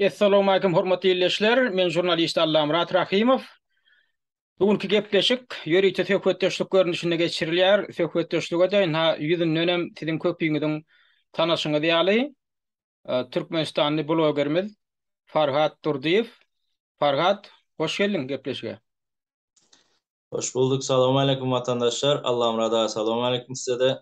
Essalowmalikim hormatly ildeşler, men žurnalist Allamyrat Rahymow. Bu günki gepleşik ýörite söhbetdeşlik görnüşinde geçirilýär. Söhbetdeşlige-de ynha ýüzündenem siziň köpüňiziň tanaşyňyz ýaly türkmenistanly blogerimiz Farhat Durdyýew. Farhat, hoş geldiň gepleşige. Hoş bulduk. Salowmaleýkim watandaşlar. Allamyrat aga salowmaleýkim size-de.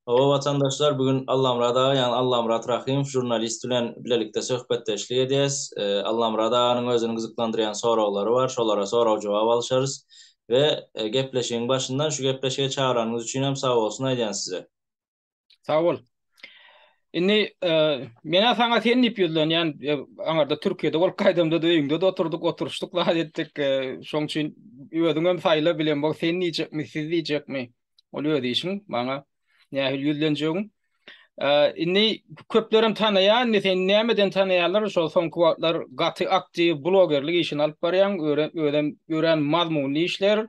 Hawa watandaşlar bu gün Allamyrat aga ýagny Allamyrat Rahymow žurnalist bilen bilelikde söhbetdeşlik edýäs. Allamyrat aganyň özüni gyzyklandyrýan soraglary bar. Şolara sorag-jogap alyşarys. We gepleşigiň başyndan şu gepleşige çagyranyňyz üçin hem sag bolsun aýdýan size. Sag bol. Indi men-ä saňa sen diýip ýüzlenýän, aňarda Türkiýede bolup gaýdamda-da öýüňde-de oturdyk, oturyşdyk zat etdik. Şoň üçin özüňem saýla bilemok, sen diýjekmi, siz diýjekmi? Ol öz işiň, maňa nähili ýüzlenjegiň. Indi köplerem tanaýar, indi seni nämeden tanaýarlar? Şol soňky wagtlar gaty aktiw blogerlik işini alyp barýaň, özem örän mazmunly işler.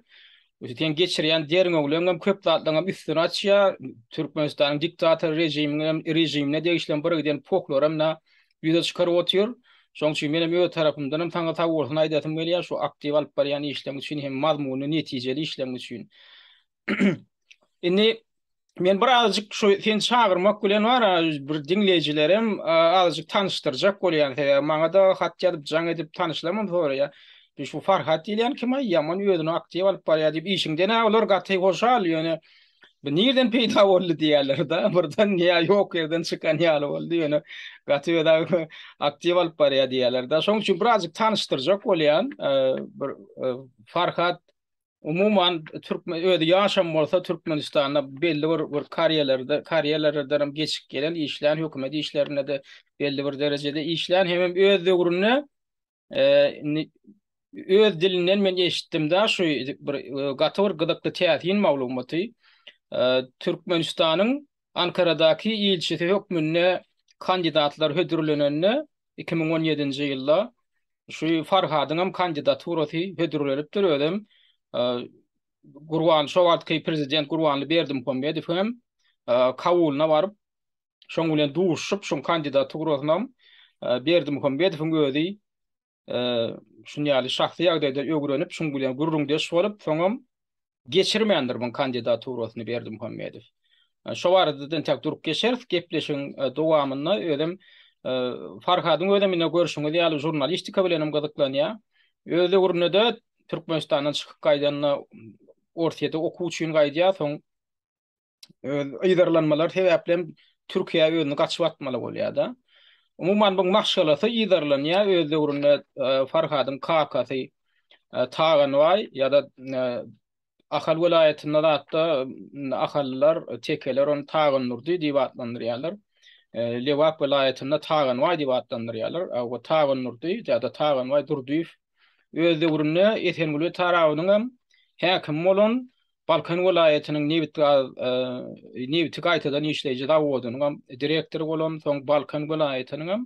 Sen geçirýän derňewleňem köp zatlaňam üstüni açýar. Türkmenistanyň diktator režiminiň režimine degişli bir giden pohlaram da ýüze çykaryp otyr. Şoň üçin menem öz tarapymdanam saňa sag bolsun aýdasym gelýär şu aktiw alyp barýan işleň üçin hem mazmunly netijeli işleň üçin. Indi Men bir azajyk şu seni çagyrmak bilen bar bir diňleýjilerem azajyk tanyşdyrjak bolýan sebäbi maňa-da hat ýazyp jaň edip tanyşlarym soraýar. Bir şu Farhat diýilýän kim aý ýaman özüni aktiw alyp barýar diýip işiňden-ä olar gaty hoşal ýöne bu nirden peýda boldy diýýärler-de birden ýa ýok ýerden çykan ýaly boldy ýöne gaty öz aktiw alyp barýar diýýärler-de. Şonuň üçin birazjyk tanyşdyrjak bolýan bir Farhat Umuman türkmen özi ýaşam bolsa Türkmenistanda belli bir bir karýerlerde karýerlerden hem geçip gelen işlän hökümet işlerinde de belli bir derejede işlän hemem öz döwründe indi öz dilinden men eşitdim da şu bir gaty bir gyzykly täsin maglumaty Türkmenistanyň Ankaradaky ilçisi hökmünde kandidatlar hödürlenende 2017-nji ýylda şu Farhadyň hem kandidaturasy hödürlenipdir, özem Gurban şo wagtky prezident Gurbanly Berdimuhamedow hem kabulyna baryp, şoň bilen duşuşyp, şoň kandidaturasynam Berdimuhamedowyň özi şuny ýaly şahsy ýagdaýda öwrenip, şuň bilen gürrüňdeş bolup, soňam geçirmändir muň kandidaturasyny Berdimuhamedow. Şo barada-da entek durup geçeris gepleşigiň dowamynda. Özem Farhadyň özem ine görşüňiz ýaly žurnalistika bilenem gyzyklanýar. Öz döwründe-de Türkmenistandan çykyp gaýdanda Orsýete okuw üçin gaýdýar, soň öz yzarlanmalar sebäpli hem Türkiýä özüni gaçyp atmaly bolýar-da. Umuman bu maşgalasy yzarlanýar. Öz döwründe Farhadyň kakasy Taganbaý ýa-da Ahal welaýatynda zatda ahallylar, tekeler ony Tagandurdy diýip atlandyrýarlar. Lebap welaýatynda Taganbaý diýip atlandyrýarlar. O Tagandurdy ýa-da Taganbaý Durdyýew öz döwründe Esenguly etarabynyň hem häkimi bolan Balkan welaýatynyň nebit-gaz nebiti gaýtadan işleýji zawodynyň hem direktory bolan, soň Balkan welaýatynyň hem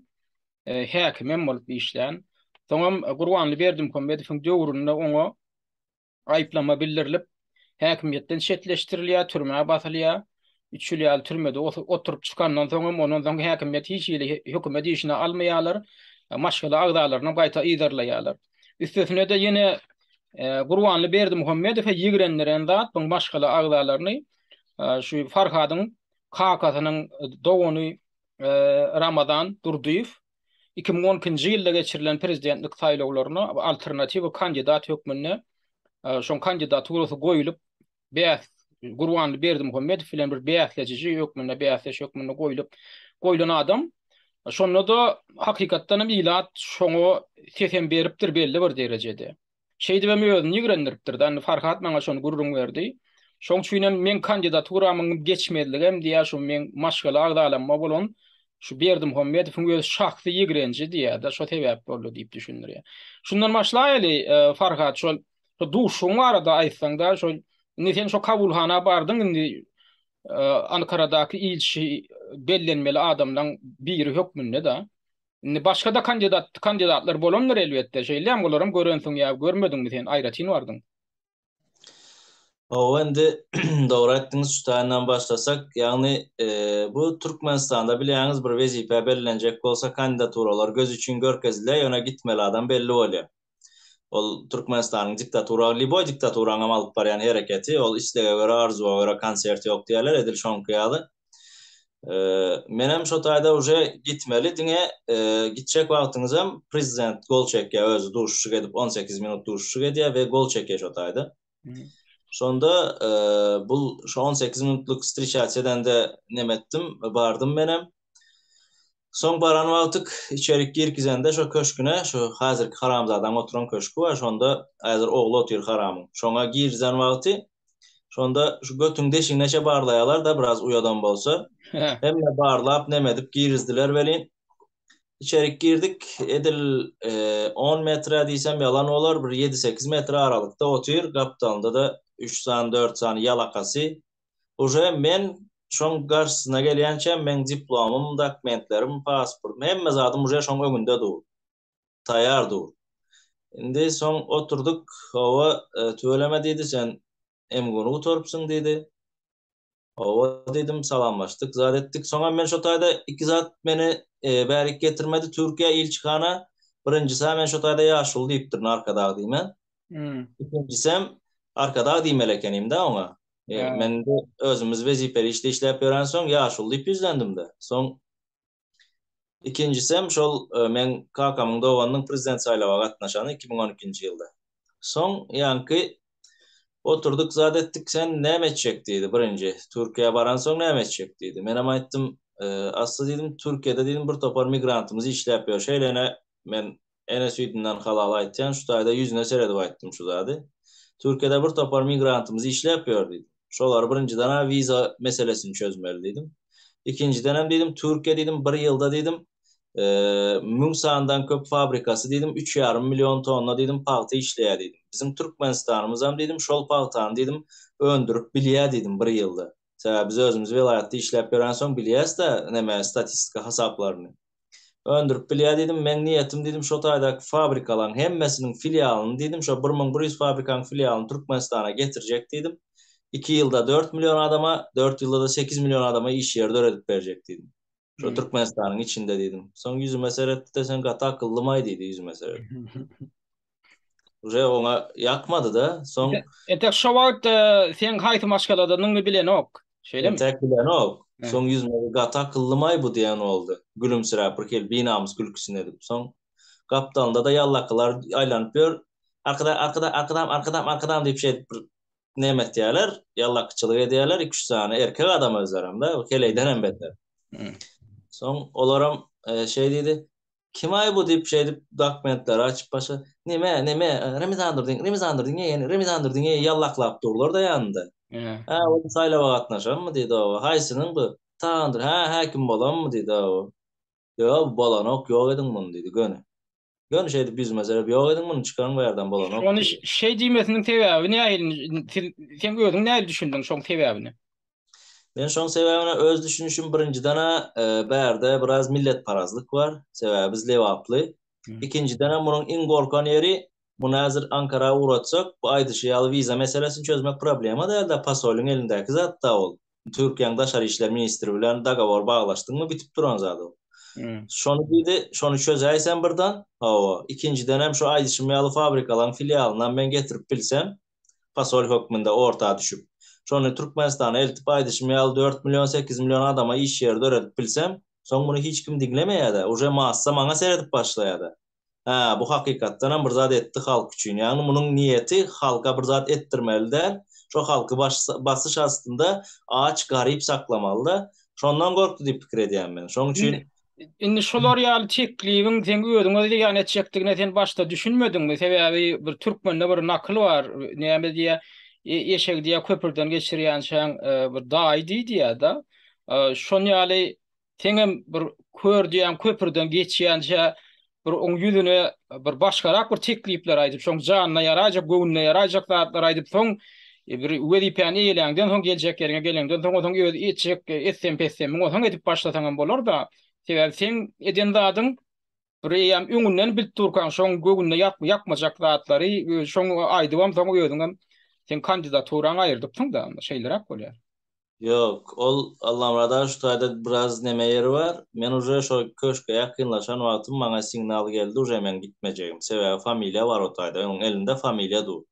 häkimi hem bolup işlän. Soňam Gurbanly Berdimuhamedowyň döwründe oňa aýyplama bildirilip, häkimiýetden çetleşdirilýär, türmä basylýar. Üç ýyl ýaly türmede oturyp çykandan soň hem ondan soň häkimiýet hiç hili hökümet işine almaýarlar, maşgala agzalaryny gaýta yzarlaýarlar. Üstesine-de ýene Gurbanly Berdimuhamedowy ýigrendiren zat bu maşgala agzalaryny şu Farhadyň kakasynyň dogany Ramazan Durdyýew 2012-nji ýylda geçirilen prezidentlik saýlawlaryna alternatiwa kandidat hökmünde şoň kandidaturasy goýulyp bäs Gurbanly Berdimuhamedow bilen bir bäsleşiji hökmünde bäsdeş hökmünde goýlup goýlan adam. Şonda-da hakykatdan hem ilat şoňa sesem beripdir belli bir derejede. Şeýdibem özüni ýigrendiripdir-de. Indi Farhat maňa şony gürrüň berdi. Şoň üçin hem meň kandidaturamyň geçmezligem diýýär, şu meň maşgala agzalamma bolan şu Berdimuhamedowyň öz şahsy ýigrenji diýýär-de, şo sebäp boldy diýip düşündirýär. Şundan başlaýaly, Farhat, şol Şo duşugyň barada aýtsaňda, şo indi sen şo kabulhana bardyň, indi Ankaradaky ilçi bellenmeli adamlaň biri hökmünde-de. Indi başga-da kandidat kandidatlar bolandyr elbetde, şeýlemi? Olaram görensiň ýa görmediňmi sen, aýratyn bardyň? Hawa indi dogry aýtdyňyz şu taýyndan başlasak, ýagny bu Türkmenistanda bilýäňiz bir wezipä bellenjek bolsa kandidaturalar göz üçin görkezilýär ýöne gitmeli adam belli bolýar. Ol Türkmenistanyň diktatura lýuboý diktaturaňam alyp barýan hereketi ol islege görä arzuwa görä konsert ýok diýýärler edil şoňky ýaly. Menem şo taýda uje gitmeli diňe gitjek wagtyňyzam prezident gol çekýär özi duşuşyk edip 18 minut duşuşyk edýär we gol çekýär şo taýda. Şonda bul şo 18 minutlyk wstriçat edende neme etdim, bardym menem. Soň baran wagtyk içerik girkizende şo köşküne, şo häzirki haramzadaň oturan köşki bar, şonda häzir ogly otyr haramyň. Şoňa girizen wagty şonda şu götüň deşigine-çe barlaýarlar-da biraz uýadan bolsa. Hemme barlap neme edip girizdiler welin, Içerik girdik, edil on metre diýsem ýalan bolar, bir ýedi-sekiz metre aralykda otyr, gapdalynda-da üç sany, dört sany ýalakasy. Uje men şoň garşysyna gelýänçäm meň diplomym, dokumentlerim, pasportym, hemme zadym uje şoň öňünde dur. Taýýar dur. Indi soň oturdyk, hawa, tüweleme diýdi, sen MGU-ny gutarypsyň diýdi. Hawa diýdim, salamlaşdyk, zat etdik. Soňam men şo taýda iki zat meni bärik getirmedi, Türkiýä ilçihana. Birinjisi-hä men şo taýda ýaşuly diýipdirin, Arkadag diýmän. Ikinjisem Arkadag diýmeli ekenim-dä oňa. Men indi özümiz wezipeli işde işläp ýörensoň ýaşuly diýip ýüzlendim-de. Soň Ikinjisem şol meň kakamyň doganynyň prezident saýlawa gatnaşany 2012-nji ýylda. Soň ýaňky oturdyk zat etdik sen näme etjek diýdi birinji Türkiýä baransoň näme etjek diýdi. Menem aýtdym asly diýdim Türkiýede diýdim bir topar migrantymyz işläp ýör şeýlene men Ene süýdünden halal aýtýan, şu taýda ýüzüne seredip aýtdym şu zady. Türkiýede bir topar migrantymyz işläp ýör diýdim. Şolary birinjiden-ä wiza meselesini çözmeli diýdim. Ikinjidenem diýdim, Türkiýe diýdim, bir ýylda diýdim, 1000 sanydan köp fabrikasy diýdim, üç ýarym million tonna diýdim, pagta işleýär diýdim. Biziň Türkmenistanymyzam diýdim, şol pagtany diýdim, öndürip bilýär diýdim bir ýylda. Sebäbi biz özümiz welaýatda işläp ýörensoň bilýäs-de neme statistika hasaplaryny. Öndürip bilýär diýdim. Meň niýetim diýdim, şo taýdaky fabrikalaryň hemmesiniň filialyny diýdim, şo 1100 fabrikanyň filialyny Türkmenistana getirjek diýdim. Iki ýylda dört million adama, dört ýylda-da sekiz million adama iş ýeri döredip berjek diýdim. Şo Türkmenistanyň içinde diýdim. Soň ýüzüme seretdi-de, sen gaty akyllymaý diýdi ýüzüme seredip. Uje oňa ýakmady-da, soň. Entek şo wagt seň haýsy maşgaladanyňy bilenok, şeýlemi? Entek bilenok. Soň ýüzüme gaty akyllymaý bu diýen boldy. Gülümsiräp bir hili binamys gülküsini edip. Soň gapdalynda-da ýallakylar aýlanyp ýör. Arkadag, arkadag, arkadam, arkadam, arkadam diýip şeýdip bir neme etýärler, ýallakyçylyk edýärler, iki-üç sany erkek adam özlerem-de, heleýdenem beter. Soň olaram şeý diýdi, Kim-aý bu diýip şeýdip dokumentleri açyp başa neme neme Remezandurdyň Remezandurdyň ýegeni Remezandurdyň ýegeni ýallaklap durlar-da ýanynda. Hä ol saýlawa gatnaşanmy diýdi oba. Haýsynyň bu? Tagandyr. Hä häkim bolanmy diýdi oba. Ýok bu bolanok ýok ediň muny diýdi göni. Göni şeýdip ýüzüme seredip ýok ediň muny çykaryň bu ýerden bolanok Şony diýdi. şeý diýmesiniň sebäbi nähili siz sen özüň nähili düşündiň şoň sebäbini? Men şoň sebäbine öz düşünişim birinjiden-ä bärde biraz milletparazlyk bar. Sebäbi biz lebaply. Ikinjidenem munuň iň gorkan ýeri muny häzir Ankara ugratsak bu aýdyşy ýaly wiza meselesini çözmek problema däl-de posolyň elindäki zat-da ol. Türkiýäň daşary işler ministri bilen dogowor baglaşdyňmy bitip duran zat ol. Şony diýdi, şony çözäýsem birden, hawa. Ikinjidenem şu aýdyşym ýaly fabrikalaryň filialynam men getirip bilsem, posol hökmünde orta düşüp, şony Türkmenistana eltip aýdyşym ýaly dört million, sekiz million adama iş ýeri döredip bilsem, soň muny hiç kim diňlemeýär-de, uje massa maňa seredip başlaýar-da. Hä, bu hakykatdanam bir zat etdi halk üçin. Ýagny munuň niýeti halka bir zat etdirmeli däl, şo halky basyş astynda aç, garyp saklamaly-da. Şondan gorkdy diýip pikir edýän men. Şoň üçin Indi şolar ýaly teklibiň seň özüňe zyýan etjekdigine sen başda düşünmediňmi? Sebäbi bir türkmende bir nakyl bar, näme diýýär, eşegi diýýär köpürden geçirýänçäň bir daýy diý diýýär-de. Şon ýaly seňem bir kör diýýän köpürden geçýänçä bir oň ýüzüne bir başgarak bir teklipler aýdyp, şoň janyna ýaraýjak, göwnüne ýaraýjak zatlar aýdyp, soň bir wezipäni eýeläňden soň, geljek ýeriňe geleňden soň, onsoň öz etjek etsem-petsemiňi onsoň edip başlasaňam bolar-da. Sebäbi seň eden zadyň bir eýýäm öňünden bilip durkaň, şoň göwnüne ýakmajak zatlary şoň aýdybam soň özüňem. Sen kandidaturaňy aýyrdypsyň-da onda, şeýleräk bolýar. Ýok, ol Allamyrat aga şu taýda biraz neme ýeri bar. Men uje şo köşge ýakynlaşan wagtym maňa signal geldi uje meň gitmejegim. Sebäbi familiýa bar o taýda, oň elinde familiýa dur.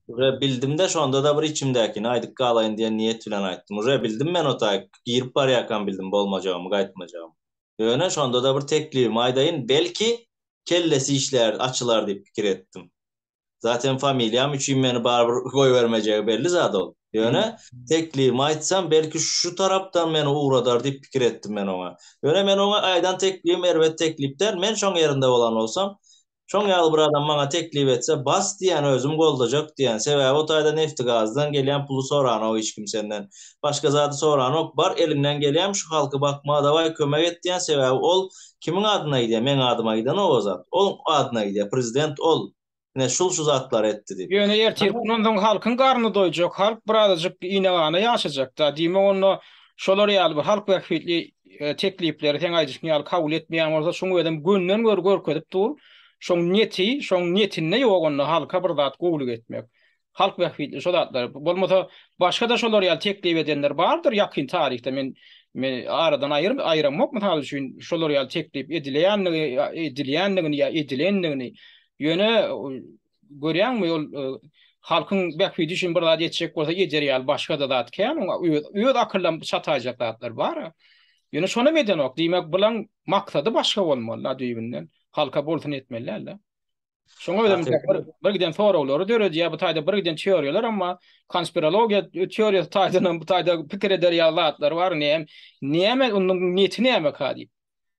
Uje bildim-de şonda-da bir içimdäkini aýdyp galaýyn diýen niýet bilen aýtdym. Uje bildim men o taý girip barýarkam bildim bolmajagymy, gaýtmajagymy. Ýöne şonda-da bir teklibimi aýdaýyn, belki kellesi işlär, açylar diýip pikir etdim. Zaten familiýam üçin meni barybir goýbermejegi belli zat ol. Ýöne teklibimi aýtsam belki şu tarapdan meni ugradar diýip pikir etdim men oňa. Ýöne men oňa aýdan teklibim erbet teklip däl. Men şoň ýerinde bolan bolsam, şoň ýaly bir adam maňa teklip etse bas diýýän özüm goldajak diýýän. Sebäbi o taýda nefti-gazdan gelýän puly soranok hiç kim senden. Başga zady soranok. Bar eliňden gelýämi şu halky bakmaga dawaý kömek et diýýän. Sebäbi ol Kimiň adyna gidýär? Meň adyma gidenok o zat. Oň adyna gidýär. Prezident ol. Ine şul şu zatlary etdi diýip. Ýöne ertir mundan soň halkyň garny doýjak, halk birazajyk ine-gana ýaşajakda. Diýmek onda şolar ýaly bir halk bähbitli teklipleri seň aýdyşyň ýaly kabul etmeýän bolsa şoň özem gönden göri görkezip dur. Şoň neti, şoň netinde ýok onda halka bir zat gowulyk etmek. Halk bähbitli şo zatlar. Bolmasa başga-da şolar ýaly teklip edenler bardyr ýakyn taryhda men men aradan aýyr aýyramok mysal üçin şolar ýaly teklip edileýänligi edilýänligini ýa edilenligini. Ýöne görýäňmi ol halkyň bähbidi üçin bir zat etjek bolsa eder ýaly başga-da zat kän oňa öz öz akyllam çataýjak zatlar bar. Ýöne şonam edenok. Diýmek bulaň maksady başga bolmaly-da düýbünden. Halka bolsun etmeli däl-de. Şoňa özem bir, bir giden soraglary döredýär, bu taýda bir giden teoriýalar hem bar. Konspirologiýa teoriýasy taýdan hem bu taýda pikir eder ýaly zatlar bar. Näme, näme onuň niýeti nämeka diýip.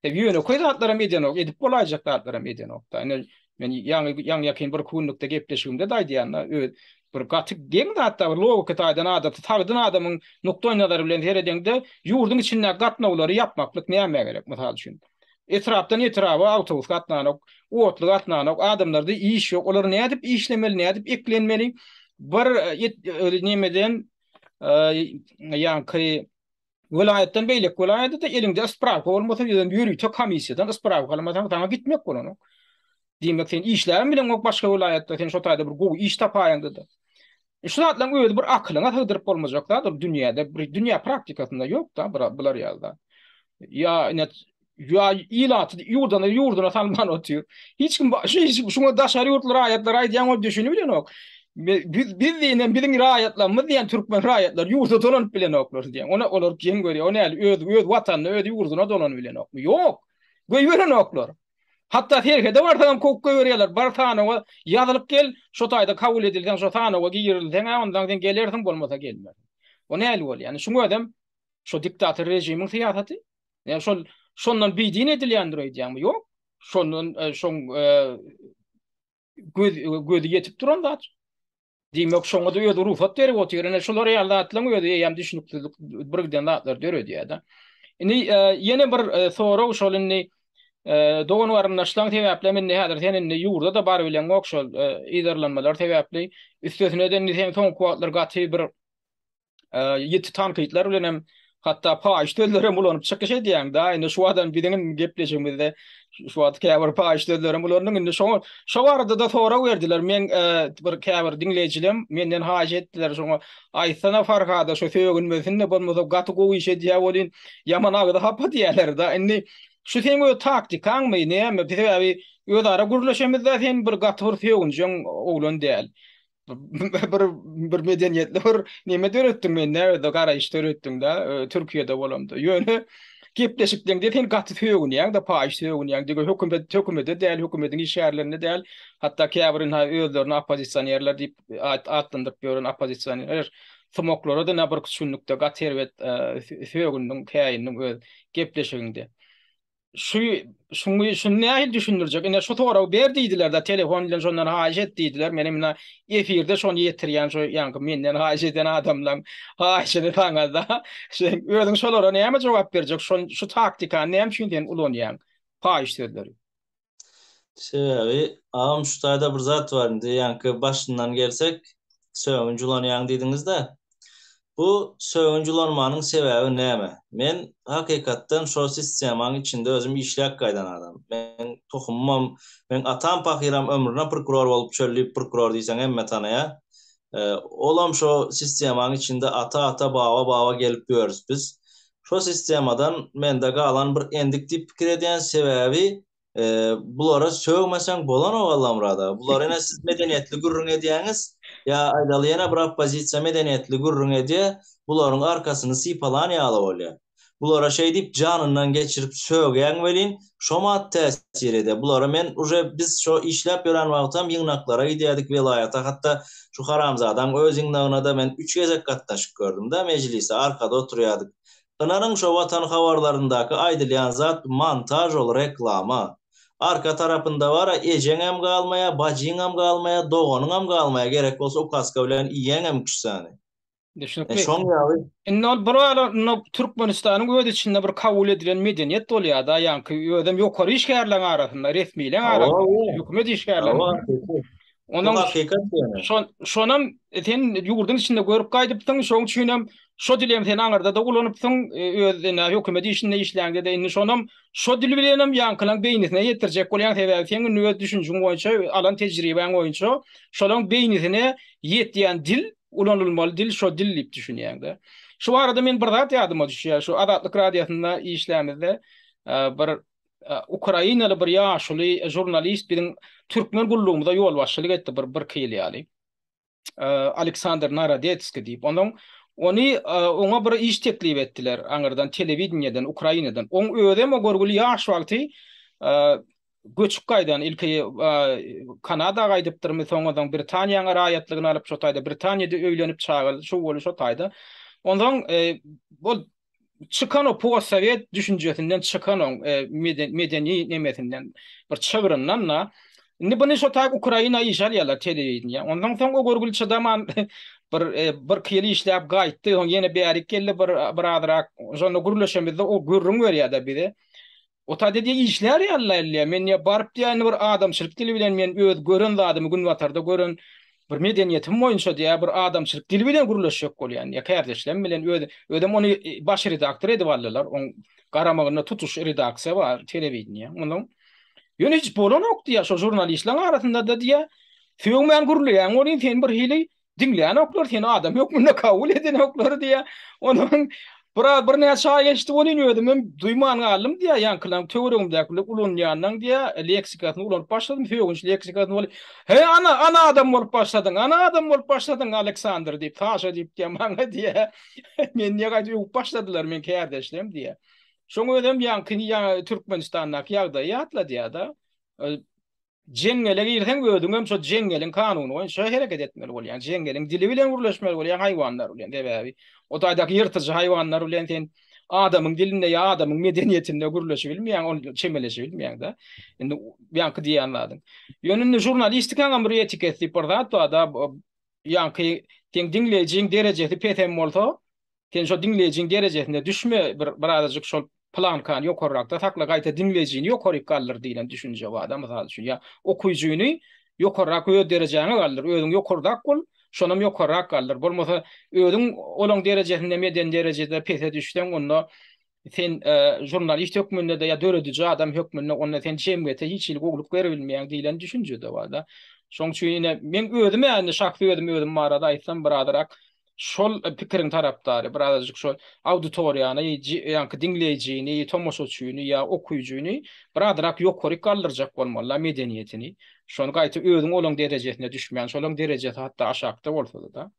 Ýönekeý zatlar hem edenok, edip bolaýjak zatlar hem edenok da. Ine men ýaňy ýaňy ýakyn bir günlükde gepleşigimde-de aýdýan-da, öz bir gaty geň zatda bir logika taýdan adaty sagdyn adamyň nukdaýnazary bilen seredeňde ýurduň içindäki gatnawlary ýapmaklyk nämä gerek mysal üçin. Etrapdan etraba awtobus gatnanok, otly gatnanok, adamlarda iş ýok. Olar nädip işlemeli, nädip eklenmeli? Bir nemeden ýaňky welaýatdan beýleki welaýata-da eliňde sprawka bolmasa, ýa-da ýörite komissiýadan sprawka almasaň, saňa gitmek bolanok. Diýmek, sen işläbem bileňok başga welaýatda, sen şo taýda bir gowy iş tapaýaňda-da. Şu zatlaryň özi bir akylyňa sygdyryp bolmajak zat, ol dünýäde, bir dünýä praktikasynda ýok-da bular ýaly zat. Ýa ine ýa ilaty ýurduna ýurduna salman otyr. Hiç kim şu şuňa daşary ýurtly raýatlar aýdýan ol düşünip bilenok. Biz biz diýen biziň raýatlarymyz diýen türkmen raýatlary ýurda dolanyp bilenoklar diýen. Ona olar geň görýär. O näli öz öz watanyna, öz ýurduna dolanyp bilenokmy? Ýok. Goýberenoklar. Hatda serhede barsaňam kowup goýberýärler. Bar sanawa ýazylyp gel, şo taýda kabul edilseň, şo sanawa girilseň-ä ondan sen gelersiň, bolmasa gelmersiň. O nähili bolýar? Ýani şuň özem şo diktator režimiň syýasaty. Ýa şol şondan bidin edilýändir öýdýäňmi? Ýok. Şondan şoň göz gözi ýetip duran zat. Diýmek, şoňa-da özi rugsat berip otyr. Ine, şular ýaly zatlaryň özi eýýäm düşnüksizlik birgiden zatlar döredýär-de. Indi ýene bir sorag şol indi dogan-garyndaşlaryň sebäpli hem indi häzir sen indi ýurda-da barybileňok şol yzarlanmalar sebäpli. Üstesine-de indi sen soňky wagtlar gaty bir ýiti tankytlar bilen hem hatda paýyş sözler hem ulanyp çykyş edýäň da. Indi şu wagtam biziň indi gepleşigimizde şu wagt käbir paýyş sözler hem ulandyň. Indi şoňa şo barada-da sorag berdiler. Men bir käbir diňleýjilerim menden haýyş etdiler şoňa aýtsana Farhada şo sögünmesin-de bolmasa gaty gowy iş edýär welin ýaman agzy hapa diýýärler da. Indi şu seň öz taktikaňmy näme? Sebäbi özara gürleşemizde sen bir gaty bir sögünjeň oglan däl. bir bir medeniýetli bir neme döretdiň men näme garaýyş döretdiň da Türkiýede bolamda. Ýöne gepleşikdeňde sen gaty sögünýäň-de, paýyş sögünýäň. Diňe hökümet hökümete däl, hökümetiň işgärlerine däl, hatda käbir ynha özlerini oppozisionerler diýip atlandyryp ýören oppozisioner sumoklara-da ne bir küçünlikde gaty erbet sögündiň, käýindiň öz gepleşigiňde. Şu şuny şuny nähili düşündirjek? Ine şu soragy ber diýdiler-de, telefon bilen şondan haýyş et diýdiler. Menem ine efirde şony ýetirýän şu ýaňky menden haýyş eden adamlaň haýyşyny saňa-da. Sen özüň şolara näme jogap berjek? Şon şu taktikany näme üçin sen ulanýaň? Paýyş sözleri. Sebäbi agam şu taýda bir zat bar indi ýaňky başyndan gelsek sögünç ulanýaň diýdiňizde. Bu sögünç ulanmanyň sebäbi näme? Men hakykatdan şo sistemaň içinde özüm işläp gaýdan adam. Meň tohumymam, meň atam pahyram ömrüne prokuror bolup çöllüp prokuror diýseň hemme tanaýar. Olam şo sistemaň içinde ata-ata, baba-baba gelip ýörüs biz. Şo sistemadan mende galan bir endik diýip pikir edýän, sebäbi bulara sögmeseň bolanok Allamyrat aga. Bular ine siz medeniýetli gürrüň edýäňiz, ýa aýdaly ýene bir oppozisiýa medeniýetli gürrüň edýä, bularyň arkasyny sypalan ýaly bolýar. Bulara şeý diýip janyndan geçirip sögýäň welin, şomat täsir edýär. Bulara men uje biz şo işläp ýören wagtam ýygnaklara gidýärdik welaýata, hatda şu haramzadaň öz ýygnagyna-da men üç gezek gatnaşyp gördüm-de mejlise, arkada oturýardyk. Ynanyň şo Watan habarlaryndaky aýdylýan zat montaž ol reklama. Arka tarapynda bar-a ejeňem galmaýar, bajyňam galmaýar, doganyňam galmaýar, gerek bolsa ukaska bilen iýýäňem üç sany. Düşnükli. Şoň ýaly. Indi ol bir ara indi Türkmenistanyň öz içinde bir kabul edilen medeniýet bolýar-da, ýaňky özem ýokary işgärleriň arasynda, resmileriň arasynda, hökümet işgärleriniň. Onuň hakykat ýöne. Şon, şonam sen ýurduň içinde görüp gaýdypsyň, şoň üçin hem şo dili hem sen aňyrda-da ulanypsyň, öz ine hökümet işinde işläňde-de indi şonam şo dil bilenem ýaňkylaň beýnisine ýetirjek bolýaň, sebäbi seň indi öz düşünjiň boýunça, alan tejribäň boýunça şolaň beýnisine ýetýän dil Ulanylmaly dil şo dil diýip düşünýäňde. Şu barada men bir zat ýadyma düşýär. Şu Azatlyk Radiosynda işlämizde bir ukrainaly bir ýaşuly žurnalist biziň türkmen gullugymyza ýolbaşçylyk etdi bir birki ýyl ýaly. Aleksandr Narodetskiý diýip. Onuň ony oňa bir iş teklip etdiler aňyrdan telewideniýeden Ukrainadan. Oň özem o görgüli ýaş wagty göçüp gaýdan, ilki Kanada gaýdypdyrmy, soňradan Britaniýanyň raýatlygyny alyp, şo taýda Britaniýada öýlenip, çagaly, şuw şo taýda. Onsoň ol çykan o postsowet düşünjesinden çykan oň medeni nemesinden, bir çygryndan da. Indi buny şo taý Ukraina işe alýarlar telewideniýä. Onsoň soň o görgüli çydaman bir birki ýyl işläp gaýtdy, soň ýene bärik geldi bir birazrak. Şonda gürleşemizde o gürrüň berýär-de bize. O taýda diýýär, işlär ýaly diýýär. Men diýýär, baryp diýýär, indi bir adamçylyk dili bilen men öz gören zadymy günbatarda gören bir medeniýetim boýunça diýýär, bir adamçylyk dili bilen gürleşjek bolýan diýýär, kärdeşlerim bilen öz özem ony baş redaktor edip aldylar. Oň garamagynda tutuş redaksiýa bar, telewideniýe. Ondan ýöne hiç bolanok diýýär, şo žurnalistleriň arasynda-da diýýär, sögmän gürleýäň welin sen bir hili Diňlänoklar, seni adam hökmünde kabul edenoklar diýýär. Ondan biraz birnäçe aý geçdi welin özümem duýman galdym diýýär. Ýaňkylaryň töweregimdäkiler ulanýandan diýýär, leksikasyny ulanyp başladym, sögünç leksikasyny welin, Heý, ana, ana adam bolup başladyň, ana adam bolup başladyň, Aleksandr diýip, Saşa diýip diýýär, maňa diýýär. Meni niýe gaýdyp öwüp başladylar meň kärdeşlerim diýýär. Şoň özem ýaňky Türkmenistandaky ýagdaýy ýatladýar-da. Jeňňele girseň özüňem şo jeňňeliň kanuny boýunça hereket etmeli bolýaň. Jeňňeliň dili bilen gürleşmeli bolýaň haýwanlar bilen. Sebäbi o taýdaky ýyrtyjy haýwanlar bilen sen adamyň dilinde ýa adamyň medeniýetinde gürleşibilmeýäň, ol çemeleşibilmeýäň-de. Indi ýaňky diýýän zadyň. Ýöne indi žurnalistikaňam bir etiketi diýip bir zat bar-da. Ýaňky seň diňleýjiň derejesi pesem bolsa, Sen şo diňleýjiň derejesine düşme, bir birazajyk şol plankany ýokarrakda sakla, gaýta diňleýjini ýokaryk galdyr diýlen düşünje bar-da, mysal üçin, ýa okyjyny ýokarrak öz derejäňe galdyr, özüň ýokardak bol, şonam ýokarrak galdyr. Bolmasa, özüň olaň derejesinde medeni derejede pese düşseň, onda sen žurnalist hökmünde-de ýa dörediji adam hökmünde onda sen jemgyýete hiç hili gowulyk beribilmeýäň diýlen düşünje-de bar-da. Şonuň üçin ine, meň özüm-ä indi şahsy özüm özüm barada aýtsam birazrak şol pikiriň tarapdary, birazajyk şol auditoriýany, ýaňky diňleýjini, tomaşaçyny ýa okyjyny birazrak ýokaryk galdyrjak bolmaly-da medeniýetini. Şony gaýta özüň olaň derejesine düşmän, şolaň derejesi hatda aşakda bolsa-da,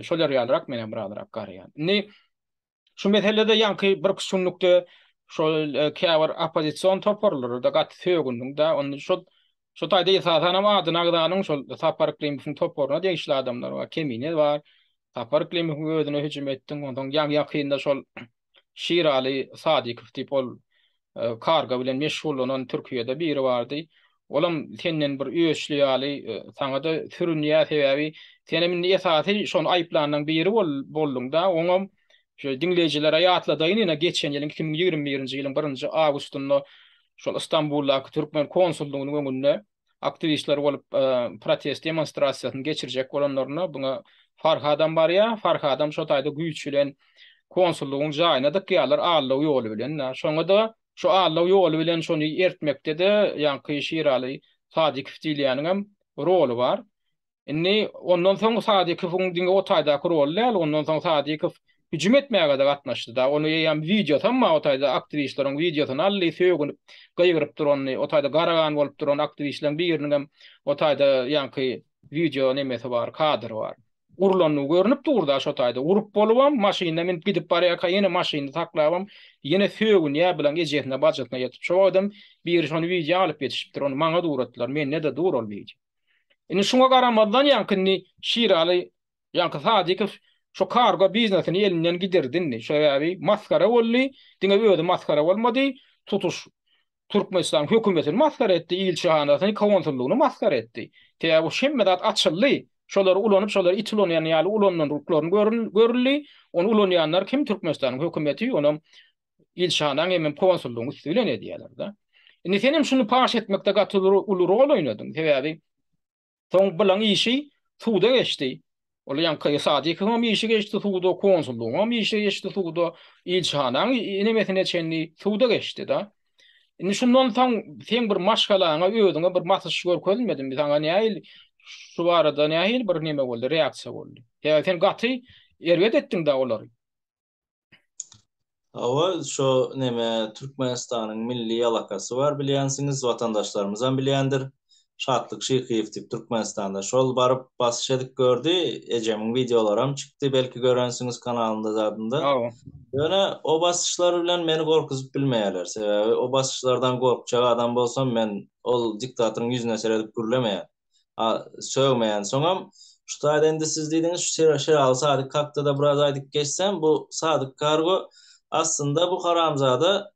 şolar ýalyrak menem birazrak garaýan. Indi Şu meselede ýaňky bir küçünlikde şol käbir oppozision toparlara-da gaty sögündiň-dä. Onda şol şo taýda esasanam adyny agzanyň şol Sapar Yklimowyň toparyna degişli adamlar bar, Kemine bar. Sapar Yklimowyň özüne hüjüm etdiň. Onsoň ýaňy-ýakynda şol Şiraly Sadykow diýip ol karga bilen meşgullanan Türkiýede biri bardy. Olam senden bir öçli ýaly saňa-da sürünýär, sebäbi senem indi esasy şony aýyplanlaň biri bolduň-da. Oňam şu diňleýjilere ýatladaýyn, ine geçen ýylyň 2021-nji ýylyň birinji awgustynda şol Stambuldaky türkmen konsullygynyň öňünde aktiwistler bolup protest demonstrasiýasyny geçirjek bolanlarynda buňa Farhadam barýar. Farhadam şo taýda güýç bilen konsullygyň jaýyna dykýarlar aldaw ýoly bilen. Şoňa-da şo aldaw ýoly bilen şony ertmekde-de ýaňky Şiraly Sadykow diýilýäniňem roly bar. Indi ondan soň Sadykowyň diňe o taýdaky roly däl, ondan soň Sadykow hüjüm etmäge-de gatnaşdy-da. Ony eýýäm wideosam bar o taýda, aktiwistleriň wideosyny aldy, sögünip, gygyryp duranyny, o taýda gara gan bolup duran aktiwistleriň biriniňem o taýda ýaňky wideo nemesi bar, kadry bar. Urlandygy görnüp dur-da şo taýda. Urup bolubam, maşynyna münüp gidip barýarka ýene maşynyny saklabam, ýene sögünýär bilen ejesine, bajysyna ýetip. Şo wagtam biri şony wideo alyp ýetişipdir, ony maňa-da ugratdylar, mende-de dur ol wideo. Indi şuňa garamazdan ýaňky indi Şiraly ýaňky Sadykow şo kargo biznesini elinden gidirdi indi. Sebäbi masgara boldy, diňe özi masgara bolmady, tutuş Türkmenistanyň hökümetini masgara etdi, ilçihanasyny, konsullygyny masgara etdi. Sebäbi hemme zat açyldy. Şolary ulanyp, şolary it ulanýan ýaly ulanandyklaryny görüldi. Ony ulanýanlar kim? Türkmenistanyň hökümeti, onam ilçihanaň hemem konsullygyň üsti bilen edýärler-de. Indi sen hem şuny paş etmekde gaty uly rol oýnadyň. Sebäbi soň bulaň işi suda geçdi. Ol ýaňky Sadykowyň işi geçdi suda, konsullygyň işi geçdi suda, ilçihanaň nemesine çenli suda geçdi-de. Indi şundan soň seň bir maşgalaňa, özüňe bir basyş görkezilmedimi? Saňa nähili şu barada nähili bir neme boldy, reaksiýa boldy? Sebäbi sen gaty erbet etdiň-de olary. Hawa, şo neme Türkmenistanyň milli ýalakasy bar bilýänsiňiz, watandaşlarymyzam bilýändir. Şatlyk Şyhyýew diýip Türkmenistanda. Şol baryp basyş edip gördi, ejemiň wideolaram çykdy, belki görensiňiz kanalynda zadynda. Hawa. Ýöne o basyşlar bilen meni gorkuzyp bilmeýärler. Sebäbi o basyşlardan gorkjak adam bolsam men ol diktatoryň ýüzüne seredip gürlemeýän. Sögmeýän. Soňam şu taýda indi siz diýdiňiz şu Şiraly Sadyk hakda-da biraz aýdyp geçsem, bu Sadyk Kargo aslynda bu haramzada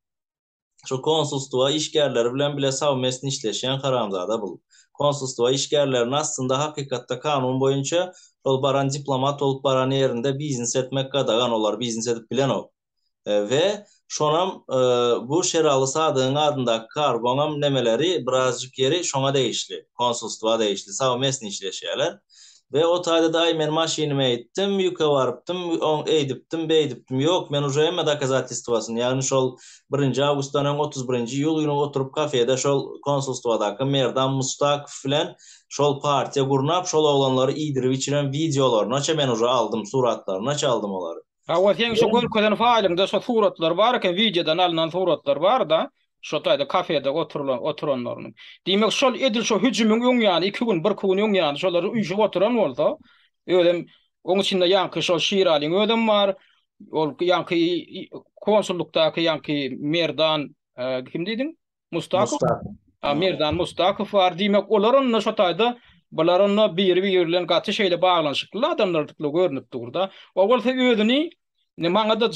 şu konsulstwa işgärleri bilen bile sowmestno işleşýän haramzada bul. Konsulstwa işgärlerini aslynda hakykatda kanun boýunça şol baran diplomat bolup baran ýerinde biznes etmek gadagan, olar biznes edip bilenok. We şonam bu Şeraly Sadygyň adyndaky kargoňam nemeleri birazjyk ýeri şoňa degişli, konsulstwa degişli, sowmestno işleşýärler. We o taýda-da aý men maşynymy eýtdim, ýüke barypdym, oň eýdipdim, beýdipdim, ýok, men uje hemme dokazatelstwasyny, ýagny şol birinji awgustdan öň 31-nji iýul güni oturyp kafede şol konsulstwadaky Merdan Mustakow bilen şol partiýa gurnap şol oglanlary iýdirip-içiren wideolarynaça men uje aldym, suratlarynaça aldym olary. Hawa seň şu görkezen faýlyňda şo suratlar bar eken wideodan alynan suratlar barda şo taýda kafede oturylan oturanlarynyň. Diýmek şol edil şo hüjümiň öň ýany iki gün birki gün öň ýany şolar üýşüp oturan bolsa özem oň içinde ýaňky şol Şiralyň özem bar ol ýaňky konsullukdaky ýaňky Merdan kim diýdiň? Mustakow. A Merdan Mustakow bar. Diýmek, olar onda şo taýda bular onda biri-biri bilen gaty şeýle baglanyşykly adamlardykly görnüp dur-da. O bolsa özüni indi maňa-da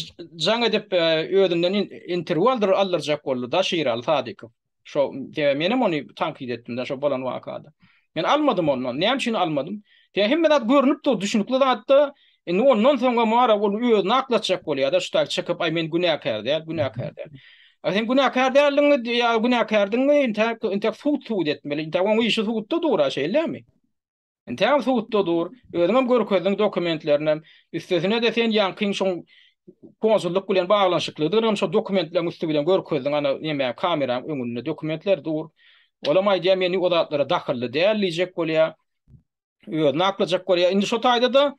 jaň edip özünden interwýu aldyr aldyrjak boldy-da Şiraly Sadykow. Şo sebäbi menem ony tankyt etdim-de şo bolan wakada. Men almadym ondan. Näme üçin almadym? Sebäbi hemme zat görnüp dur, düşünikli zat-da. Indi ondan soňam wara ol özüni aklatjak bolýar-da, şu taý çykyp, aý men günäkär däl, günäkär däl. A sen günäkär däldiňmi ýa günäkärdiňmi, intäk intäk sud subut etmeli. Intäk oň işi sudda dur-a, şeýlemi? Intägem sudda dur. Özüňem görkezdiň dokumentlerinem. Üstesine-de sen ýaňkyň şoň konsullyk bilen baglanyşyklydygyny şo dokumentleriň üsti bilen görkezdiň, ana neme kameraň öňünde dokumentler dur. Olam aýdýar men o zatlara dahylly däl diýjek bolýar. Özüni aklajak bolýar. Indi şo taýda-da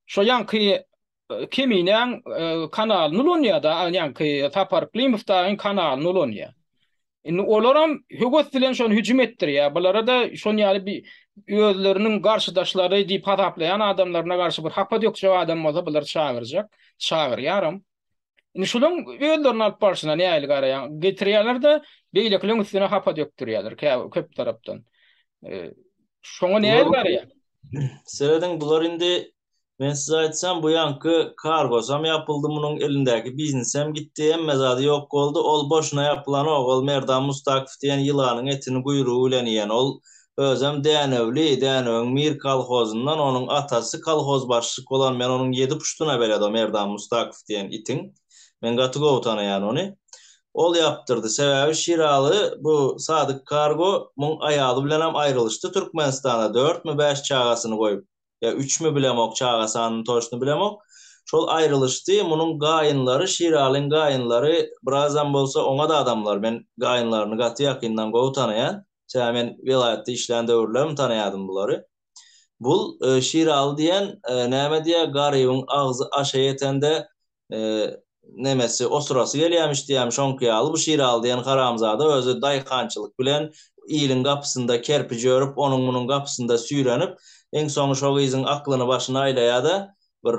şo ýaňky Keminäň kanalyny ulanýar-da, ýaňky Sapar Yklimow dagyň kanalyny ulanýar. Indi olaram höwes bilen şony hüjüm etdirýär. Bulara-da şon ýaly bir özleriniň garşydaşlary diýip hasaplaýan adamlaryna garşy bir hapa dökjek adam bolsa bulary çagyrjak, çagyrýaram. Indi şulaň özlerini alyp barşyna nähili garaýaň? Getirýärler-de, beýlekileriň üstüne hapa dökdürýärler käbir köp tarapdan. Şoňa nähili garaýaň? Serediň, bular indi men size aýtsam, bu ýaňky kargosam ýapyldy, munuň elindäki biznesem gitdi, hemme zady ýok boldy. Ol boşuna ýapylanok, ol Merdan Mustakow diýen ýylanyň etini guýrugy bilen iýen. Ol Özem Dänewli, Dänewiň Mir kolhozyndan, onuň atasy kolhoz başlyk bolan, men onuň ýedi puştuna belet o Merdan Mustakow diýen itiň. Men gaty gowy tanaýan ony. Ol ýapdyrdy. Sebäbi Şiraly bu Sadyk Kargo muň aýaly bilenem aýrylyşdy Türkmenistanda dörtmi bäş çagasyny goýup. Ýa üçmi bilemok çaga sanyny toçny bilemok. Şol aýrylyşdy. Munuň gaýynlary Şiralyň gaýynlary birazam bolsa oňat adamlar. Men gaýynlaryny gaty ýakyndan gowy tanaýan. Sebäbi men welaýatda işlän döwürlerim tanaýadym bulary. Bul Şiraly diýen näme diýýär, garybyň agzy aşa ýetende nemesi, osurasy gelýämiş diýýämiş, şoňky ýaly bu Şiraly diýen haramzada özi daýhançylyk bilen iliň gapysynda kerpiç örüp, onuň-munuň gapysynda süýrenip, iň soňy şo gyzyň aklyny başyna aýlaýar-da, bir